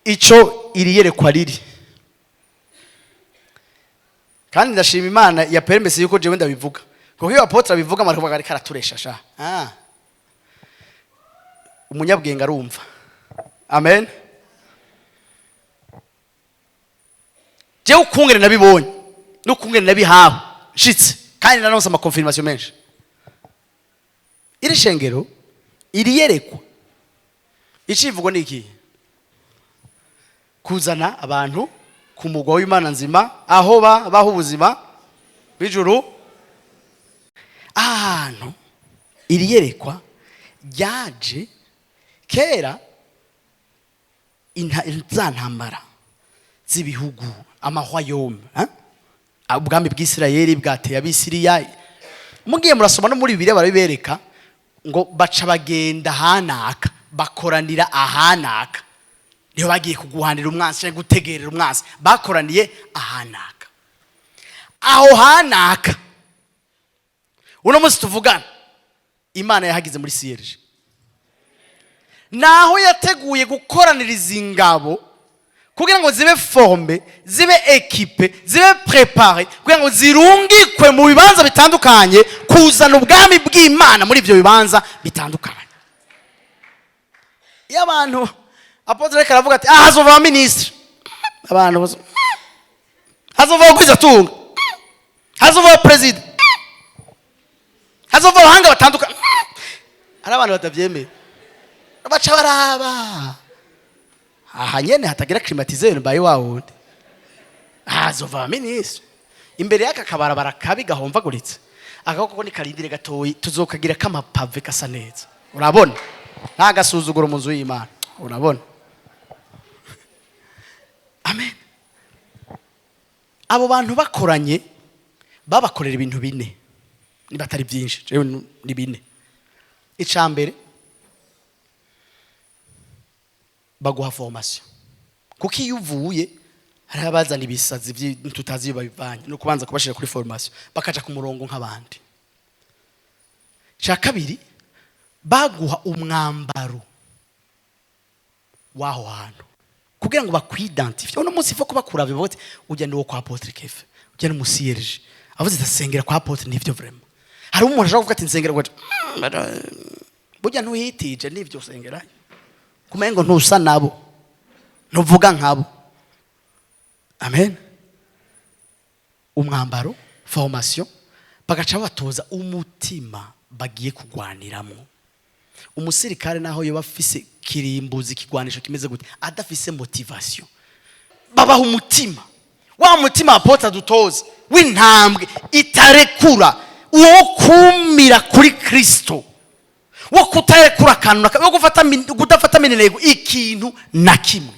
icyo iri yerekwa riri. Kandi ndashima Imana ya permise yuko jewe ndabivuga, kuko iyo apôtre abivuga amaravuga ariko araturesha sha. Ah, umunyabwenge arumva. Amen. Jewe ukungene nabibonye n'ukungene nabihawe nshitse, kandi naronse amaconfirmation menshi, iri shengero, iri yerekwa, icivugo ni iki? Kuzana abantu ku mugwa w'Imana nzima, aho baho ubuzima bw'ijuru. Ahantu iri yerekwa ryaje kera, za ntambara z'ibihugu, amahwayome, eh? Ubwami bw'Isirayeli bwateye Abisiriya. Mugiye murasoma no muri Bibiliya barabibereka, ngo baca bagenda ahanaka, bakoranira ahanaka. Niho bagiye kuguhanira umwansi cyangwa gutegerera umwansi, bakoraniye ahanaka. Aho hanaka uno munsi tuvugana Imana yahagize muri siyerije, naho yateguye gukoraniriza ingabo kugira ngo zibe formées, zibe équipées, zibe préparées, kugira ngo zirungikwe mu bibanza bitandukanye kuzana ubwami bw'Imana muri ibyo bibanza bitandukanye. Iyo abantu, apôtre ariko aravuga ati: "Ah, hazova minisitiri," abantu bose: "Hazova abagwizatunga, hazova perezida, hazova abahanga batandukanye." Hari abantu batabyemera, baca baraba aha nyene hatagira climatiseur, mbaye wa wundi hazova minisitiri. Imbere y'aka kabarabara kabi gahomvaguritse, akaboko ko nikarindire gatoyi, tuzokagira k'amapave gasa neza. Urabona, nta gasuzuguro mu nzu y'Imana. Urabona, amen. Abo bantu bakoranye babakorera ibintu bine, niba atari byinshi, jewe ni bine. Icya mbere, baguha formation, kuko iyo uvuye hari abazana ibisazi tutazi iyo babivanye, ni ukubanza kubashyira kuri formation, bakaja ku murongo nk'abandi. Icya kabiri, baguha umwambaro w'aho hantu kugira ngo bakwidentifie. Uno munsi ifo kubakura bivuga ati ujya ni wo kwa Apôtre Kefa, ujya ni umusiyerije avuze ati asengera kwa Apôtre. Nivyo vraiment, hari umuntu ashobora kuvuga ati nsengera kwa burya ntuhitije, nivyo usengerayo kumengo ntusa nabo, ntuvuga nkabo. Amen. Umwambaro, formation, bagaca babatoza umutima bagiye kugwaniramo. Umusirikare naho yoba afise kirimbuzi, ikigwanisho kimeze gute, adafise motivation, babaha umutima, wa mutima apôtre dutoza w'intambwe itarekura, uwo kumira kuri Kristo, wo kutarekura akantu na kamwe, wo kudafata minenego ikintu na kimwe.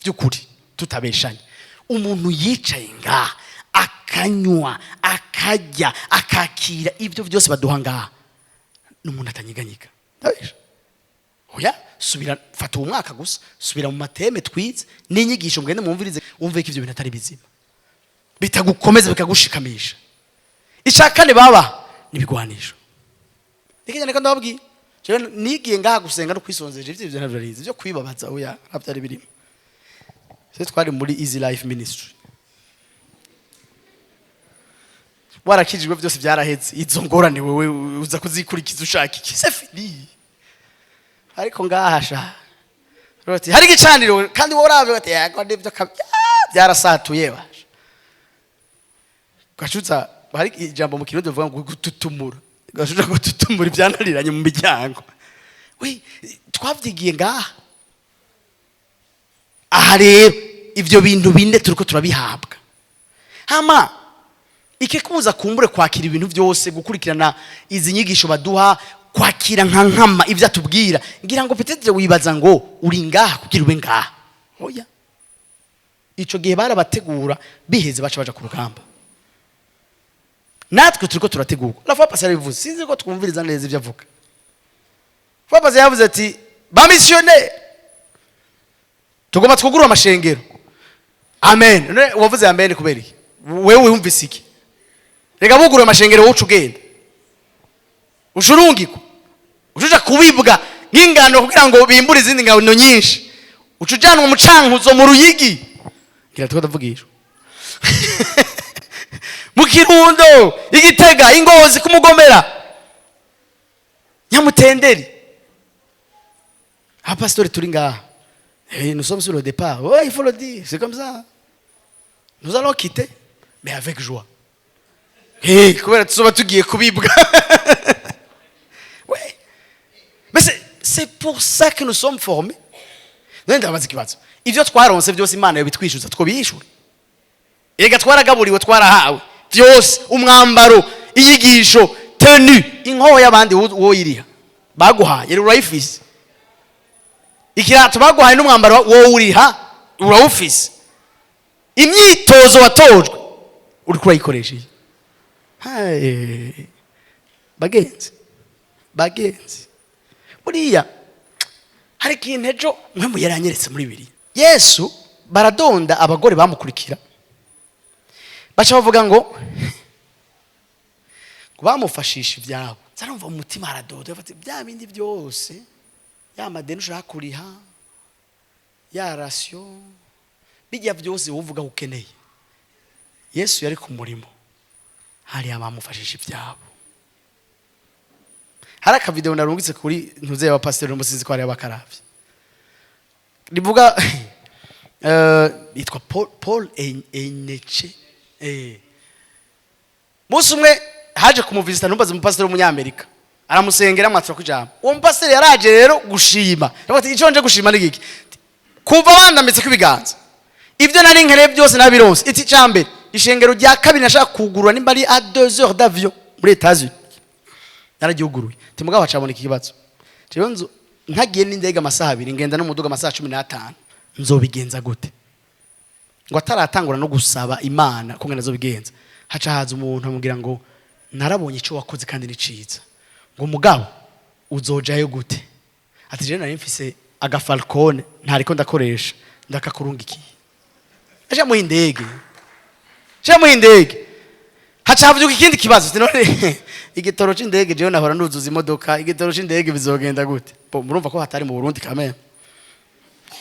By'ukuri tutabeshanye, umuntu yicaye ngaha akanywa, akarya, akakira ibyo byose baduha ngaha, ni umuntu atanyeganyega. Ndabesha? Oya, subira, fata uwo mwaka gusa, subira mu mathèmes twize n'inyigisho, mugende mwumvirize, wumve ko ibyo bintu atari bizima, bitagukomeza, bikagushikamisha. Icya kane, baba n'ibigwanisho. Nikijya niko ndababwiye, jewe nigiye ngaha gusenga no kwisonzesha, ivyo ntabyo narizi byo kwibabaza, oya, ntabyo ari birimo. Se twari muri Easy Life Ministry, warakijijwe, byose byaraheze, izo ngorane wewe uza kuzikurikiza ushaka iki? C'est fini. Ariko ngaha sha, roti hari igicaniro, kandi wowe uravye bati yego nibyo, byarasatuye basha. Gacuza hari ijambo mu Kirundi bavuga ngo gututumura, gacuza gututumura ibyananiranye mu miryango. We twavyigiye ngaha. Aha rero ivyo bintu bine turiko turabihabwa. Hama ikikubuza kumbure kwakira ibintu byose, gukurikirana izi nyigisho baduha, kwakira nka nkama ibyo atubwira, ngira ngo peut-être wibaza ngo uri ngaha kugira ube ngaha. Oya, ico gihe barabategura, biheze baca baja ku rugamba. Natwe turiko turategurwa. La fois passée yarabivuze, sinzi ko twumviriza neza ibyo avuga. Fois passée yavuze ati ba missionnaire tugomba twugurura amashengero. Amen. None wavuze amen kubera iki? Wewe wumvise iki? Reka, bugurura amashengero, wowe uca ugenda ucurungikwa, ucuja kubibwa nk'ingano kugira ngo bimbure izindi ngano nyinshi, uca ujanwa mu Cankuzo, mu Ruyigi, ngira tuko ndavugishwa, mu Kirundo, Igitega, Ingozi, kumugomera Nyamutenderi. Abapasitori turi ngaha, nous sommes sur le départ. Ouais, il faut le dire, c'est comme ça, nous allons quitter, mais avec joie. Kubera tuzoba tugiye kubibwa. Ouais. Mais c'est pour ça que nous sommes formés. None ndabaza ikibazo, ivyo twaronse byose Imana yobitwishyuza, twobiyishura? Ega twaragaburiwe, twarahawe byose, umwambaro, inyigisho, tenue, inkoho y'abandi wowe iriha baguhaye, rero urayifise. Ikirato baguhaye n'umwambaro wowe uriha, urawufise. Imyitozo watojwe uriko urayikoresha iyi. Hai, bagenzi, bagenzi, buriya hari ikintu ejo mwe mu yaranyeretse muri bibiri. Yesu baradonda abagore bamukurikira, baca bavuga ngo bamufashisha ibyabo. Nzarumva mu mutima haradoda, bafata bya bindi byose, ya madeni ushaka kuriha, ya ration, bijya byose wowe uvuga ko ukeneye. Yesu yari ku murimo, hari abamufashisha ibyabo. Hari akavideo narungitse kuri ntuze y'abapasiteri n'umusinzi ko hari abakaravye, rivuga yitwa Paul Enece. Munsi umwe haje kumuvisita, ntumbaze, umupasiteri w'umunyamerika, aramusengera, amwatura ku ijambo. Uwo mupasiteri yaraje rero gushima. Aravuga ati icyo nje gushima ni giki? Kuva bandambitse ko ibiganza, ibyo nari nkeneye byose nabironse. Iti cya mbere Ishengero rya kabiri nashaka kugurura nimba ari à 2 heures d'avion muri États-Unis, nararyuguruye. Ati mugabo hacaboneka ikibazo, jewe nzu ntagiye n'indege amasaha 2, ngenda n'umuduga amasaha 15, nzobigenza gute? Ngo ataratangura no gusaba Imana ko ngenda azobigenza, haca haza umuntu amubwira ngo narabonye icyo wakoze kandi ni ciza, ngo mugabo uzojayo gute? Ati jewe nari mfise agafalcone ntariko ndakoresha, ndakakurungikiye. Aje muha indege, aje muha indege. Haca havyuka ikindi kibazo, ati none igitoro c'indege, jewe nahora nuzuza imodoka, igitoro c'indege bizogenda gute? Bo murumva ko hatari mu Burundi kameme,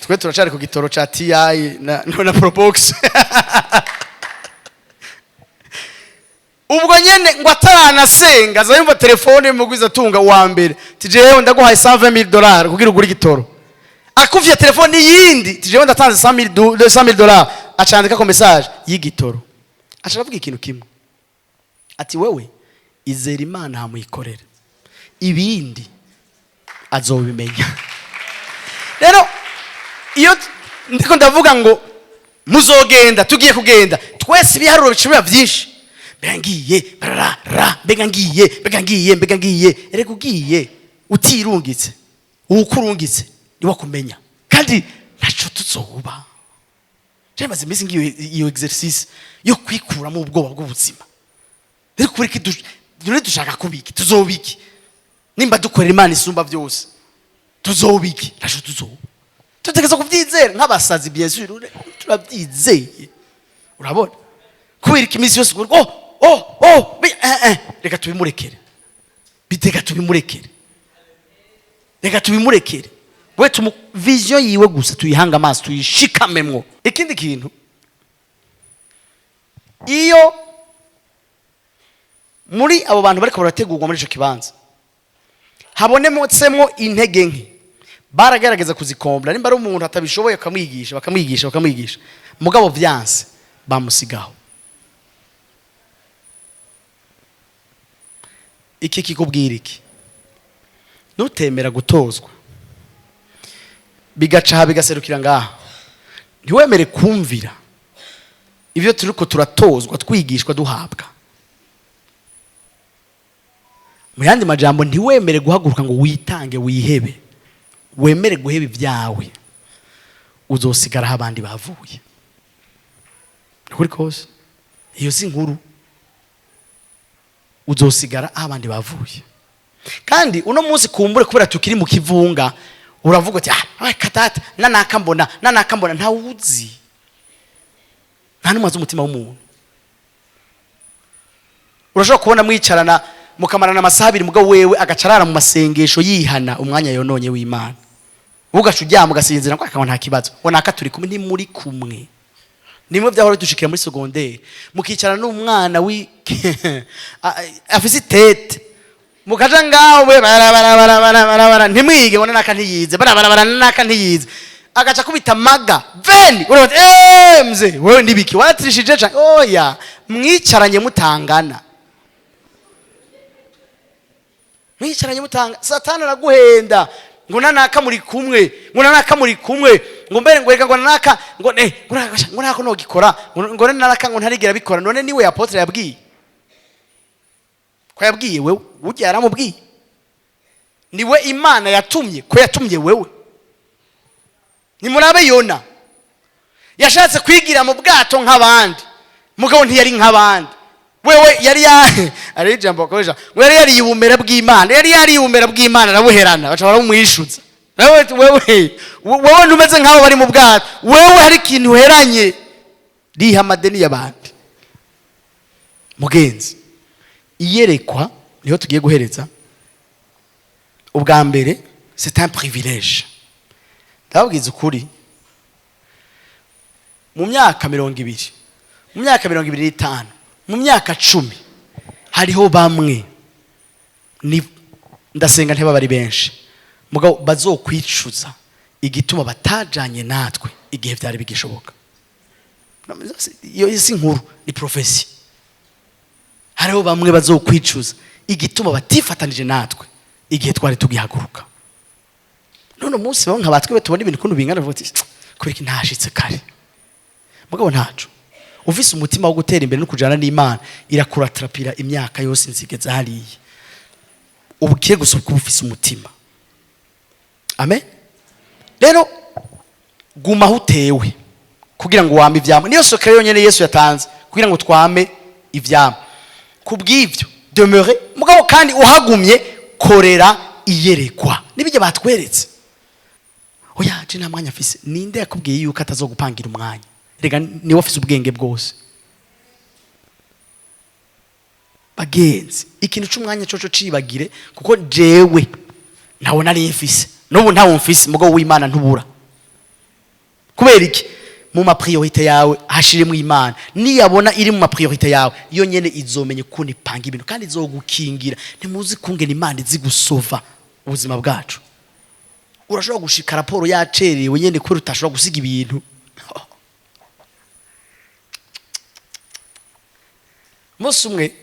twe turacari ku gitoro ca TI na Probox. Ubwo nyene ngo ataranasenga aza yumva telefone mugwiza atunga wa mbere, ti jewe ndaguhaye $120,000 kugira ugure igitoro. Akuvye telefone yindi, ti jewe ndatanze $100,000. Acandika ko message y'igitoro, aca aravuga ikintu kimwe, ati wewe izera Imana hamuyikorere, ibindi azobimenya. Rero iyo ndiko ndavuga ngo muzogenda, tugiye kugenda twese, ibiharuro bica byinshi, mbega ngiye barara, mbega ngiye, mbega ngiye, mbega ngiye. Erega ugiye utirungitse, uwukurungitse niwe akumenya, kandi ntaco tuzoba. Je maze iminsi ngiyo iyo exercice yo kwikuramo ubwoba bw'ubuzima. Rero kureka dore dushaka kubiki, tuzobiki nimba dukorera Imana isumba byose, tuzobiki? Ntaco tuzoba. Tutegeza kubyizera nk'abasazi, bien sûr turabyizeye. Urabona kubera ko iminsi yose oh oh oh, reka tubimurekere, biteka tubimurekere, reka tubimurekere, we tumu vision yiwe gusa tuyihanga amaso, tuyishikamemwo. Ikindi kintu, iyo muri abo bantu bariko barategurwa muri ico kibanza habonemetsemo intege nke, baragerageza kuzikombora. Nimba ari umuntu atabishoboye, bakamwigisha, bakamwigisha, bakamwigisha, mugabo vyanse bamusigaho. Iki kikubwira iki? Nutemera gutozwa bigaca bigaserukira ngaha, ntiwemere kumvira ibyo turiko turatozwa, twigishwa, duhabwa. Mu yandi majambo, ntiwemere guhaguruka ngo witange, wihebe, wemere guheba ibyawe, uzosigara aho abandi bavuye. Ukuri kose, iyo si inkuru, uzosigara aho abandi bavuye. Kandi uno munsi kumbure kubera tukiri mu kivunga, uravuga uti ah katata nanaka mbona, nanaka mbona. Ntawuzi, nta n'umwe azi umutima w'umuntu. Urashobora kubona mwicarana mukamarana amasaha 2, mugabo wewe agacarara mu masengesho yihana umwanya yononye w'Imana, ugaca uryama ugasinzira ngo akaba nta kibazo, ngo naka turi kumwe. Ntimuri kumwe. Nimwe byahora dushikira muri secondaire, mukicarana n'umwana wi afise itete, mukaja ngaho we barabara, ntimwige ngo naka ntiyize, barabara naka ntiyize, agaca kubita maga veni, urabona mze wewe ndibiki waratirishije ca oya. Mwicaranye mutangana, mwicaranye mutanga. Satani araguhenda ngo nanaka muri kumwe, ngo nanaka muri kumwe, ngo mbere ngo reka ngo nanaka ngo ngo nako nogikora, ngo nanaka ngo ntarigera bikora. None niwe apotre yabwiye ko yabwiye wewe, ujya yaramubwiye, niwe Imana yatumye ko yatumye wewe. Nimurabe Yona yashatse kwigira mu bwato nk'abandi, mugabo ntiyari nk'abandi. Wewe yari ya ari ijambo bakoresha ngo yari yariye ubumera bw'Imana, yari yariye ubumera bw'Imana arabuherana, baca baramwishuza. Wewe wewe ntumeze nk'abo bari mu bwato, wewe hari ikintu uheranye, riha amadeni y'abandi. Mugenzi, iyerekwa niho tugiye guhereza. Ubwa mbere c'est un privilège. Ndababwiza ukuri, mu myaka 20, mu myaka 25, mu myaka 10, hariho bamwe ni ndasenga ntibaba ari benshi, mugabo bazokwicuza igituma batajanye natwe igihe byari bigishoboka. Iyo si inkuru, ni prophétie. Hariho bamwe bazokwicuza igituma batifatanije natwe igihe twari tugihaguruka. None umunsi bamwe nka batwe tubona ibintu ukuntu bingana, bavuga ati kubera iki ntashitse kare? Mugabo ntaco. Ufise umutima wo gutera imbere no kujana n'Imana, irakuratrapira imyaka yose nzigeze hariya. Ubukire gusa kuba ufise umutima. Amen. Rero guma aho utewe kugira ngo wame ivyamwa. Niyo secret yonyene Yesu yatanze kugira ngo twame ivyamwa. Kubw'ivyo, demeure. Mugabo kandi uhagumye, korera iyerekwa nibijya batweretse. Oya, je nta mwanya afise. Ninde yakubwiye yuko atazogupangira umwanya? Rega niwe afise ubwenge bwose. Bagenzi, ikintu c'umwanya coco cibagire, kuko jewe ntawo nari mfise, n'ubu ntawo mfise. Mugabo w'Imana ntubura. Kubera iki? Mu ma priorités yawe hashiremo Imana. Niyabona iri mu ma priorités yawe, iyo nyene izomenya ukuntu ipanga ibintu kandi izogukingira. Ntimuzi kungena Imana izi gusova ubuzima bwacu. Urashobora gushika raporo yacerewe nyene kubera utashobora gusiga ibintu. Umunsi umwe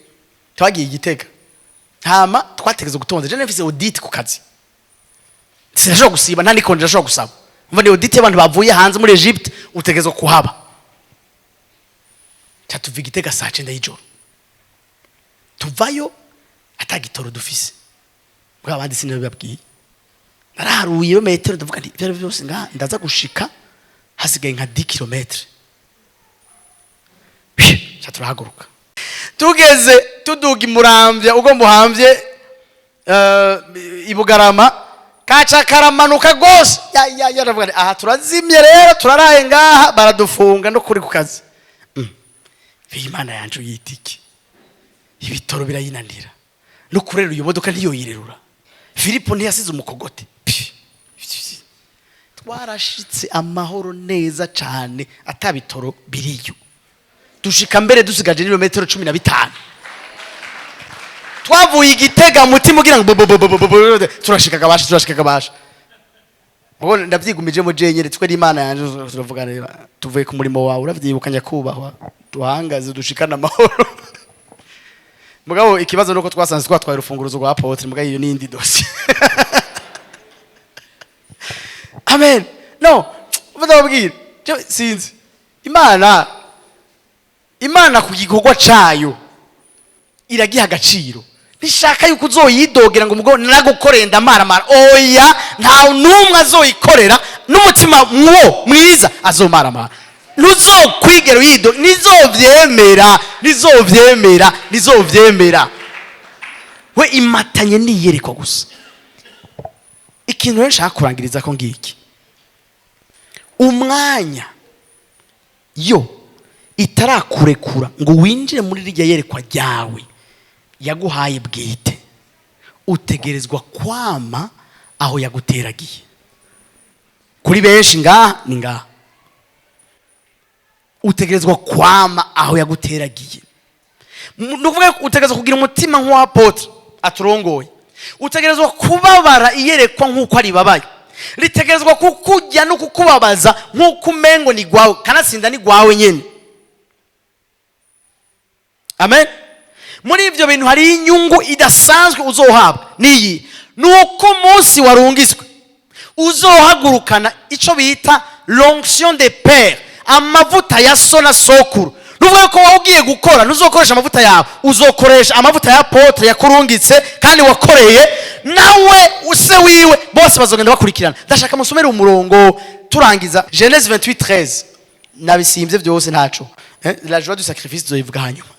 twagiye i Gitega, hama twategeze gutonda. Je nafise audit ku kazi, sinashobora gusiba, nta n'ikonje ndashobora gusaba. Umva, ni audit y'abantu bavuye hanze muri Egypte, utegezwa kuhaba. Ca tuva i Gitega saa 9 y'ijoro, tuvayo atagitoro dufise. Bwa abandi sinabibabwiye, naraharuye iyo metero, ndavuga nti ibyo ari byo byose ngaha ndaza gushika hasigaye nka 10 kilometre. Ca turahaguruka, tugeze tuduga imuramvya, ubwo muhamvye i Bugarama, kaca karamanuka gose. Ya ya ya, ndavuga nti aha turazimye rero, turaraye ngaha, baradufunga no kuri ku kazi. Imana yanje uyita iki? Ibitoro birayinanira, no kurera iyo modoka ntiyoyirerura. Filipo ntiyasize umukogote. Pi. Twarashitse amahoro neza cane, atabitoro biriyo. Dushika mbere dusigaje n'ibirometero 15. Twavuye i Gitega mutima ugira ngo bo- bo- bo- bo- bo- bo- turashika kabasha, turashika kabasha. Ubwo ndavyigumijemo jenyene, twe n'Imana yanje turavugana, tuvuye ku murimo wawe, uravyibuka nyakubahwa, duhangaze dushikane amahoro. Mugabo ikibazo nuko twasanze twatwaye urufunguruzo rwa apôtre. Mugabo iyo n'indi dossier. Amen. No ndababwira, sinzi Imana, Imana ku gikorwa cayo iragiha agaciro. Ntishaka yuko uzoyidogera ngo umugabo naragukoreye ndamaramara. Oya, nta n'umwe azoyikorera n'umutima mwo mwiza azomaramara. Ntuzokwigera uyido, nizovyemera, nizovyemera, nizovyemera. We imatanye niyerekwa gusa. Ikintu rero nshaka kurangiriza ko ngiki: umwanya yo itarakurekura ngo winjire muri rirya yerekwa ryawe yaguhaye bwite, utegerezwa kwama aho yaguteragiye. Kuri benshi ngaha ni ngaha, utegerezwa kwama aho yaguteragiye. Ni ukuvuga ko utegerezwa kugira umutima nk'uwa apôtre aturongoye, utegerezwa kubabara iyerekwa nk'uko aribabaye, ritegerezwa kukujya no kukubabaza nk'uko umengo ni gwawe, kanatsinda ni gwawe nyene. Amen. Muri ibyo bintu hari inyungu idasanzwe uzohabwa. Niyi ni uko umunsi warungitswe uzohagurukana icyo bita l'onction de père, amavuta ya so na sokuru. Nuvuga ko wowe ugiye gukora, ntuzokoresha amavuta yawe, uzokoresha amavuta ya apôtre yakurungitse kandi wakoreye nawe use wiwe, bose bazogenda bakurikirana. Ndashaka musomere umurongo turangiza, Genèse 28:13. Nabisimbye byose, ntaco. La joie du sacrifice tuzoyivuga hanyuma.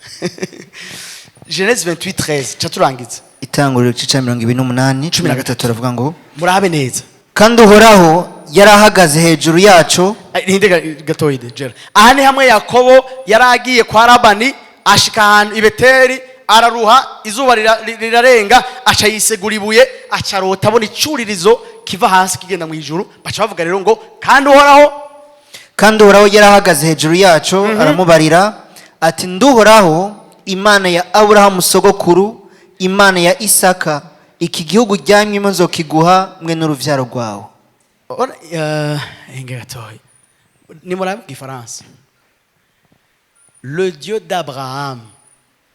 Genèse 28:13, ca turangiza. Itanguriro igice cya 28, 13, aravuga ngo: Murabe neza. Kandi Uhoraho yari ahagaze hejuru yacu. Ninde gatoyi de Jera. Aha ni hamwe Yakobo yari agiye kwa Labani, ashika ahantu i Beteli, araruha, izuba rirarenga, aca yisegura ibuye, aca arota abona icuririzo kiva hasi kigenda mu ijuru. Baca bavuga rero ngo kandi Uhoraho. Kandi Uhoraho yari ahagaze hejuru yacu, aramubarira ati: "Nduhoraho, Imana ya Aburahamu sogokuru, Imana ya Isaka. Iki gihugu ujyanyemo nzokiguha mwe n'urubyaro rwawe." Ora, inge gatoyi, ni murabe mu Gifaransa: "Le Dieu d'Abraham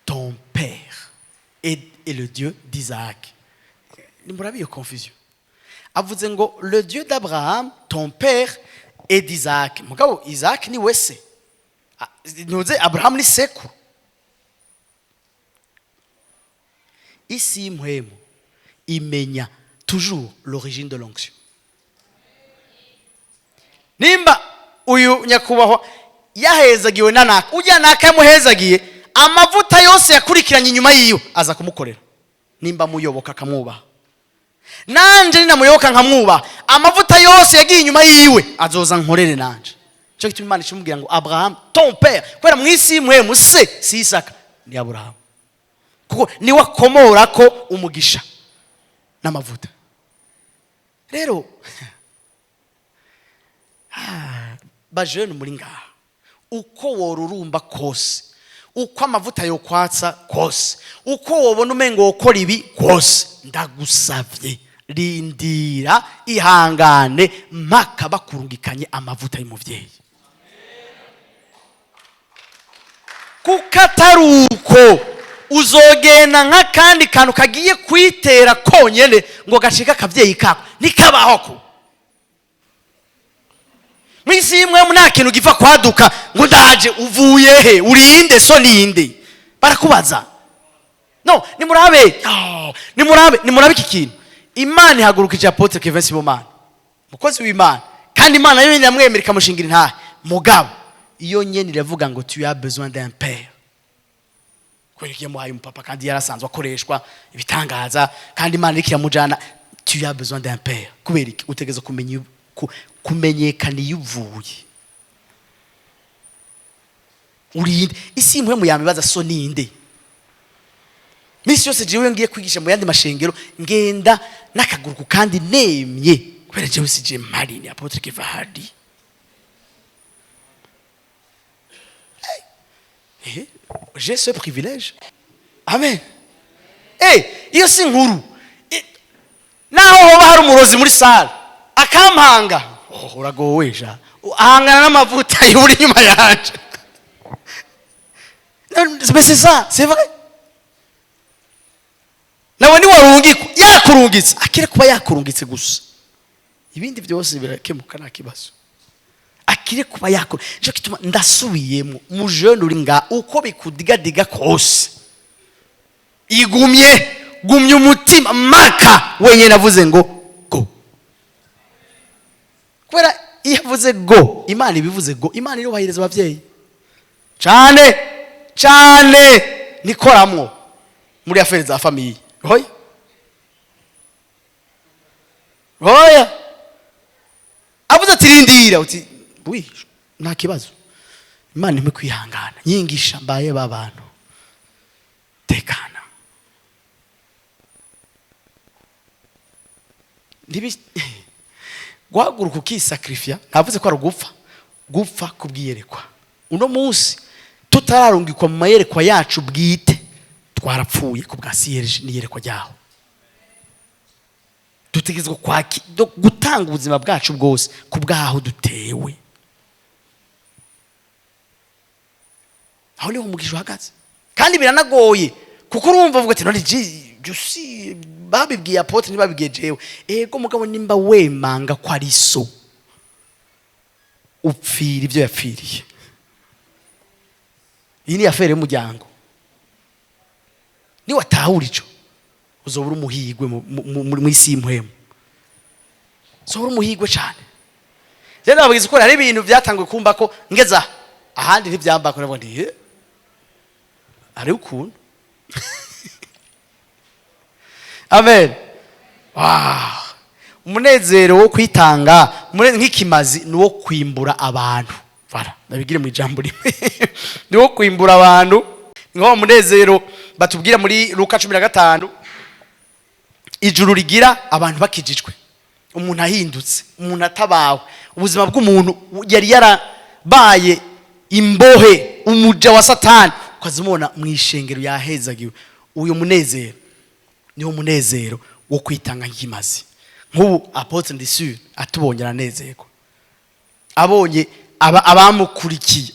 ton père et le Dieu d'Isaac." Ni murabe iyo confusion. Avuze ngo "le Dieu d'Abraham ton père et d'Isaac", mugabo Isaac ni wese. Ntuze Aburahamu ni sekuru. Isi y'impwemu imenya toujours l'origine de l'onction. Nimba uyu nyakubahwa yahezagiwe na naka, ujya naka yamuhezagiye, amavuta yose yakurikiranye inyuma yiwe aza kumukorera. Nimba muyoboka akamwubaha, nanje ninamuyoboka nkamwubaha, amavuta yose yagiye inyuma yiwe azoza nkorere nanje. Cyo gituma Imana ishimubwira ngo Abraham ton père, kubera mu isi y'impwemu se si Isaka ni Abraham, kuko niwe akomora ko umugisha n'amavuta. Rero bajene muri ngaha, uko worurumba kose, uko amavuta yokwatsa kose, uko wobona umengo wokora ibi kose, ndagusavye rindira, ihangane mpaka bakurungikanye amavuta y'umuvyeyi. Kuko atari uko uzogenda nk'akandi kantu kagiye kwitera konyene ngo gacike akavyeyi kako, nikabaho ko mw'isi imwe nta kintu gipfa kwaduka ngo ndaje. Uvuye he? Urinde so ninde? Barakubaza. No nimurabe, oh, nimurabe, nimurabe iki kintu. Imana ihagurukije Apotre Kevin Sibomana, umukozi w'Imana, kandi Imana yo nyene yamwemera ikamushingira intahe. Mugabo iyo nyene iravuga ngo tu as besoin d'un père, kubera ko yamuhaye umupapa kandi yarasanzwe akoreshwa ibitangaza, kandi Imana iriko iramujana. Tu as besoin d'un père kubera iki? Utegerezwa kumenya kumenyekana iyo uvuye, urinde. Isi impwemu yamibaza so ninde. Misi yose jewe ngiye kwigisha mu yandi mashengero ngenda n'akaguruku kandi nemye, kubera jewe si je mpari, ni Apotre Kevahadi. J'ai ce privilège. Amen. Iyo si nkuru. Naho hoba hari umurozi muri salle akampanga, oh, uragowe ja, ahangana n'amavuta yuri inyuma yanje. Mais c'est ça, c'est vrai. Nawe ni warungikwa, yakurungitse, akire kuba yakurungitse gusa, ibindi byose birakemuka nta kibazo. Akire kuba yakora. Nico gituma ndasubiyemo, mu jeune uri nga uko bikudigadiga kose, igumye, gumye umutima maka wenyine avuze ngo go. Kubera iyo avuze go, Imana ibivuze go. Imana irubahiriza abavyeyi cane cane, nikoramwo muri affaires za famille. Oya oya, avuze ati rindira, uti oui, nta kibazo, Imana impe kwihangana, nyingisha mbaye ba bantu tekana. Guhaguruka ukisakrifia, ntavuze ko ari ugupfa, gupfa kubwiyerekwa. Uno munsi tutararungikwa mu mayerekwa yacu bwite, twarapfuye ku bwa CIRG n'iyerekwa ryaho. Dutegerezwa gutanga ubuzima bwacu bwose ku bwaho dutewe. Aho niho umugisha uhagaze. Kandi biranagoye, kuko urumva uvuga ati none jusi babibwiye apotre ntibabibwiye jewe. Ego mugabo, nimba wemanga ko ari so, upfira ibyo yapfiriye. Iyi ni affaire y'umuryango. Niwatahura ico, uzobura umuhigwe mu isi y'impwemu, uzobura umuhigwe cane. Rero nababwiza ukuri, hari ibintu byatanguye kumva ko ngeza ahandi ntibyambako, navuga nti hari ukuntu. Amen. Wow. Umunezero wo kwitanga nk'ikimazi ni uwo kwimbura abantu. Voilà, ndabigire mu ijambo rimwe. Ni uwo kwimbura abantu. Ni nko umunezero batubwira muri Luka 15, ijuru rigira abantu bakijijwe, umuntu ahindutse, umuntu atabawe, ubuzima bw'umuntu yari yarabaye imbohe, umuja wa Satani, ukazimubona mu ishengero yahezagiwe. Uyu munezero niwo munezero wo kwitanga nk'ikimazi. Nk'ubu Apotre Ndisure atubonye aranezerwa, abonye abamukurikiye,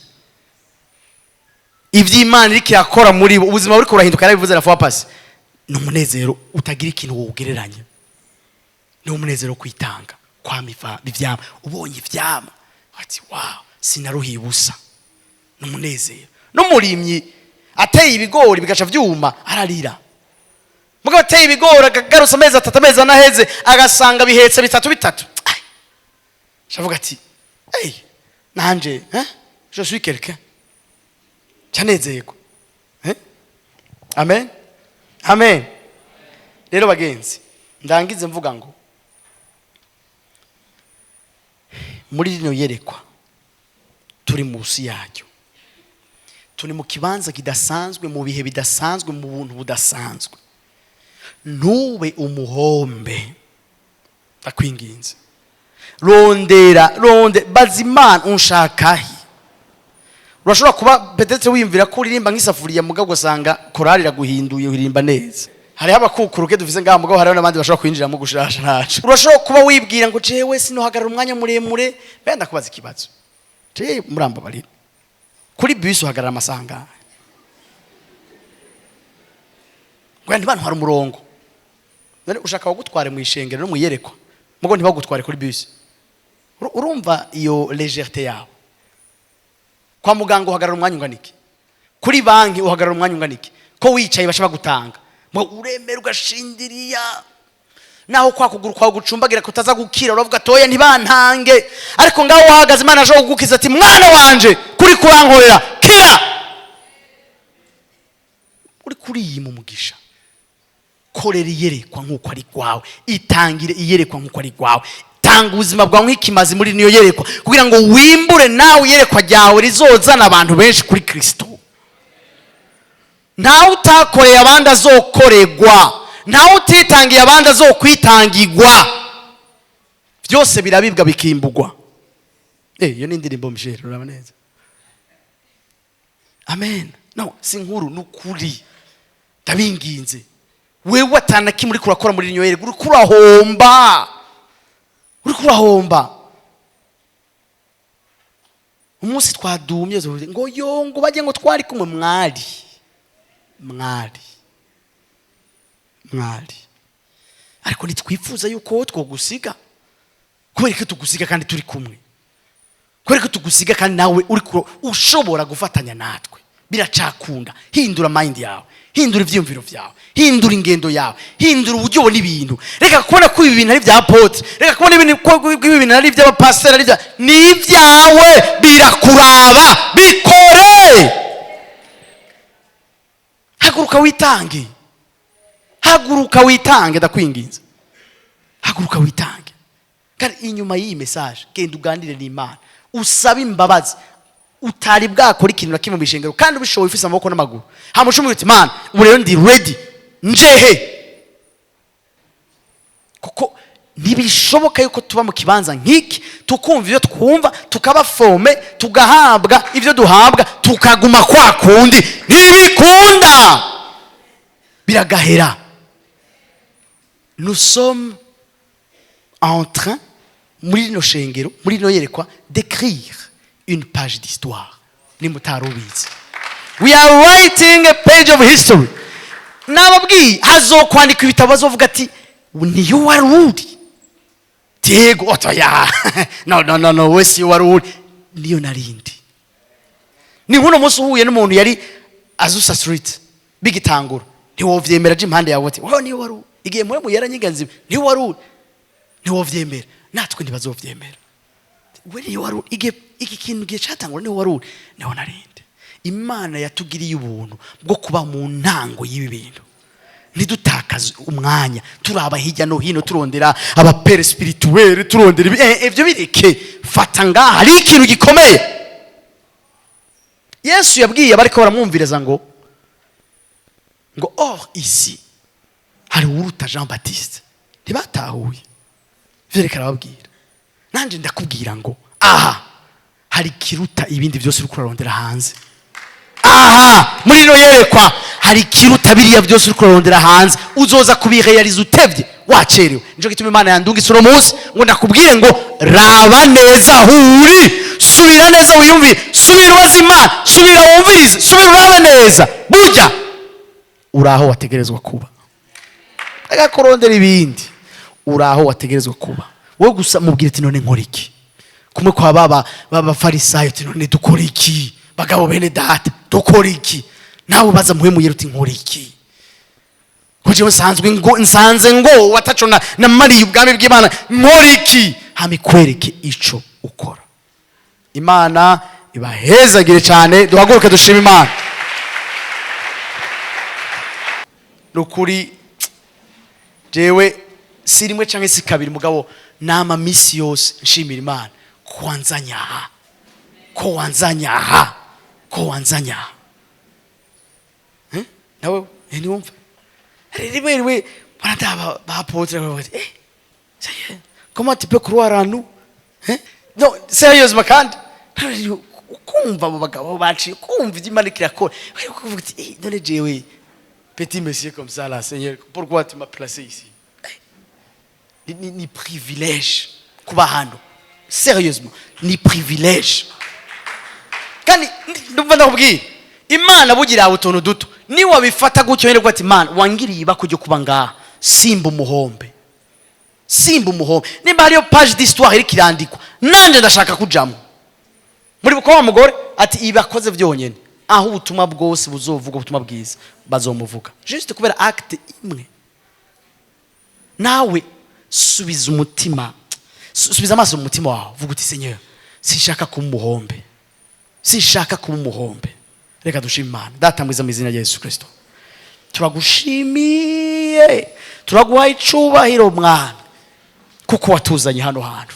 iby'Imana iriko irakora muri bo, ubuzima buriko burahinduka, yarabivuze na fois passée. Ni umunezero utagira ikintu wawugereranya, ni umunezero wo kwitanga kwama ivyama. Ubonye ivyama ati wow, sinaruhiye ubusa, Ni umunezero. N'umurimyi ateye ibigori bigaca vyuma ararira. Mugabo ateye ibigori, akagarutsa amezi 3, amezi 4 aheze, agasanga bihetse bitatu bitatu. Ai, shavuga ati: "Hey, nanje, hein, je suis quelqu'un." Cyanezerwa, eh? Amen, amen. Rero bagenzi, ndangize mvuga ngo muri rino yerekwa turi munsi yaryo, turi mu kibanza kidasanzwe, mu bihe bidasanzwe, mu buntu budasanzwe. Ntube umuhombe, ndakwinginze. Rondera, ronde, baza Imana: "Unshakahe?" Urashobora kuba peut-être wiyumvira ko uririmba nk'isafuriya, mugabo ugasanga korali iraguhinduye, uririmba neza. Hariho abakukuruke dufise ngaha, mugabo hariho n'abandi bashobora kwinjiramo gushasha. Ntaco. Urashobora kuba wibwira ngo: "Jewe sinohagarara umwanya muremure." Benda kubaza ikibazo, jewe murambabarira: kuri bisi uhagarara amasaha angahe? Ngo ntibantware umurongo. None ushaka bagutware mu ishengero no mu iyerekwa, mugo ntibagutware kuri bisi? Urumva iyo légèreté yawe? Kwa muganga uhagarara umwanya ungana iki? Kuri banki uhagarara umwanya ungana iki? Ko wicaye basha bagutanga? Ngo uremera ugashindiriya, naho kwa kuguru kwawe gucumbagira kutaza gukira, uravuga: "Toya, ntibantange." Ariko ngaho wahagaze, Imana ashobora kugukiza, ati: "Mwana wanje, kuri kurankorera, kira." Uri kuriyima umugisha. Korera iyerekwa nk'uko ari rwawe, itangire iyerekwa nk'uko ari rwawe, tanga ubuzima bwawe nk'ikimazi muri niyo yerekwa, kugira ngo wimbure nawe iyerekwa ryawe rizozana abantu benshi kuri Kristo. Ntawe utakoreye abandi azokoregwa, ntawe utitangiye abandi azokwitangirwa. Byose birabibwa bikimbugwa. Iyo ni indirimbo, Michel, uraba neza. Amen. No si nkuru, ni ukuri. Ndabinginze, wewe atana kimwe uriko urakora muri rino yerekwa, uriko urahomba, uriko urahomba. Umunsi twadumye ngo yo ngo bajye ngo twari kumwe, mwari mwari mwari, ariko ntitwifuza yuko wowe twogusiga. Kubera ko tugusiga kandi turi kumwe? Kubera ko tugusiga kandi nawe uri ushobora gufatanya natwe? Biracakunda. Hindura mind yawe, hindura ivyiyumviro vyawe, hindura ingendo yawe, hindura uburyo ubona ibintu. Reka kubona ko ibi bintu ari bya apôtre, reka kubona ibintu ko ibi bintu ari iby'abapasiteri, ari ibya ni ibyawe, birakuraba, bikore. Haguruka witange, haguruka witange, ndakwinginze, haguruka witange. Kandi inyuma y'iyi message, genda uganire n'Imana, usabe imbabazi utari bwakora ikintu na kimwe mu ishengero kandi ubishoboye, ufise amaboko n'amaguru. Hama ucumubwira uti: "Mana, ubu rero ndi ready, njehe?" Kuko ntibishoboka yuko tuba mu kibanza nk'iki, tukumva ibyo twumva, tukaba formé, tugahabwa ibyo duhabwa, tukaguma kwa kundi. Ntibikunda, biragahera. Nous sommes en train, muri rino shengero, muri rino yerekwa, d'écrire une page d'histoire. Nimba utari ubizi, we are writing a page of history. Nababwiye, hazokwandika ibitabo, bazovuga ati: "Niyo wari uri?" Yego. Otoya, no, no, no, no, we si wari uri, niyo narindi. Ni nk'uno munsi uhuye n'umuntu yari Azusa Street bigitangura, ntiwovyemera. Aje impande yawe ati: "Wowe niyo wari uri igihe mwe muyera nyiganzi, niyo wari uri?" Ntiwovyemera, natwe ntibazovyemera. We niyo wari uri igihe iki kintu, igihe catangura, niyo wari uri, niho narindi. Imana yatugiriye ubuntu bwo kuba mu ntango y'ibi bintu. Ntidutakaze umwanya turaba hirya no hino, turondera aba pères spirituels, turondera ibyo bireke. Fata ngaha, hari ikintu gikomeye. Yesu yabwiye abariko baramwumviriza ngo: "Or ici hari uwuruta Jean Baptiste." Ntibatahuye ivyo. Reka arababwira, nanje ndakubwira ngo aha hari ikiruta ibindi byose uriko urarondera hanze. Aha muri rino yerekwa hari ikiruta biriya byose uriko urarondera hanze. Uzoza kubireyariza utevye, wacerewe. Nico gituma Imana yandungitse uno munsi ngo ndakubwire ngo: raba neza aho uri, subira neza wiyumvire, subira ubaze Imana, subira wumvirize, subira urabe neza. Burya uri aho wategerezwa kuba. Reka kurondera ibindi, uri aho wategerezwa kuba. Wowe gusa mubwire ati: "None nkora iki?" Kumwe kwa baba b'Abafarisayo ati: "None dukora iki?" Bagabo bene data, dukora iki? Nawe baza muhemuyera uti: "Nkora iki?" Ko jewe nsanzwe ngo nsanze ngo wataco na namariye ubwami bw'Imana, nkora iki? Hama ikwereke ico ukora. Imana ibahezagire cyane. Duhaguruke dushima Imana. Nukuri jewe si rimwe canke si kabiri, mugabo nama misi yose nshimira Imana ko wanzanye aha, ko wanzanye aha, ko wanzanye aha. Eh? Nawe ntiwumva rimwe rimwe barandaba ba apôtre bati: "Eh, ça y est, comment tu peux croire en nous?" Eh? Non, sérieusement, kandi ukumva abo bagabo baciye kumva ibyo Imana ikirakora, kuvuga uti: "Eh, none jewe petit monsieur comme ça là, Seigneur, pourquoi tu m'as placé ici?" Eh, ni privilège kuba hano, sérieusement ni privilège. Kandi ndumva ndakubwira, Imana bugira utuntu duto niwabifata gutyo nyine ati: "Imana wangiriye ibako ryo kuba ngaha, simba umuhombe, simba umuhombe. Nimba hariyo page d'histoire iriko irandikwa, nanje ndashaka kujamo." Muri buko wa mugore ati ibakoze byonyene, aho ubutumwa bwose buzovuga, ubutumwa bwiza bazomuvuga juste kubera acte imwe. Nawe subiza umutima, subiza amaso mu mutima wawe, vuga uti: "Seigneur, sinshaka kuba umuhombe, sinshaka kuba umuhombe." Reka dushime Imana. Data mwiza, mu izina rya Yesu Kristo, turagushimiye, turaguha icubahiro Mwami, kuko watuzanye hano hantu,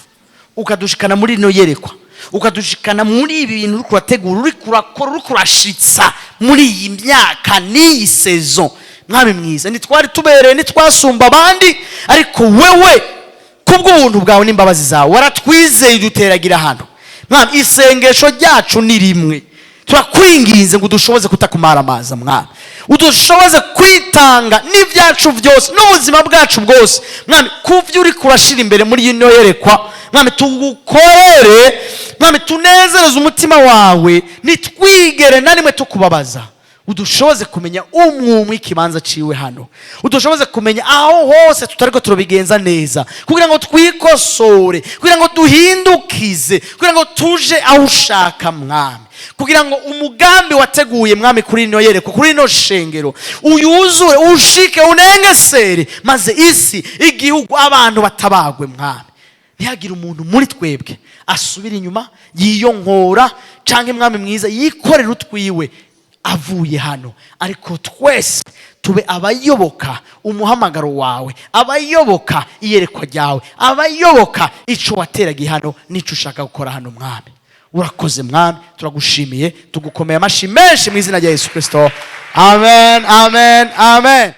ukadushikana muri ino yerekwa, ukadushikana muri ibi bintu uri kurategura, uri kurakora, uri kurashitsa muri iyi myaka n'iyi saison. Mwami mwiza, ntitwari tubereye, ntitwasumba abandi, ariko wewe kubw'ubuntu bwawe n'imbabazi zawe waratwizeye, uduteragira hano. Mwami, isengesho ryacu ni rimwe: turakwinginze ngo udushoboze kutakumaramaza. Mwami, udushoboze kwitanga n'ibyacu byose n'ubuzima bwacu bwose, Mwami, ku byo uri kurashira imbere muri ino yerekwa. Mwami, tugukorere, Mwami, tunezereze umutima wawe, nitwigere na rimwe tukubabaza. Udushoboze kumenya umwumwe ikibanza ciwe hano, udushoboze kumenya aho hose tutariko turabigenza neza, kugira ngo twikosore, kugira ngo duhindukize, kugira ngo tuje aho ushaka Mwami, kugira ngo umugambi wateguye, Mwami, kuri ino yerekwa, kuri ino shengero uyuzure, ushike, unengesere, maze isi, igihugu, abantu batabagwe. Mwami, ntihagire umuntu muri twebwe asubira inyuma yiyonkora canke, Mwami mwiza, yikorera utwiwe avuye hano, ariko twese tube abayoboka umuhamagaro wawe, abayoboka iyerekwa ryawe, abayoboka ico wateragiye hano n'ico ushaka gukora hano. Mwami, urakoze. Mwami, turagushimiye, tugukomeye amashi menshi mu izina rya Yesu Kristo. Amen, amen, amen.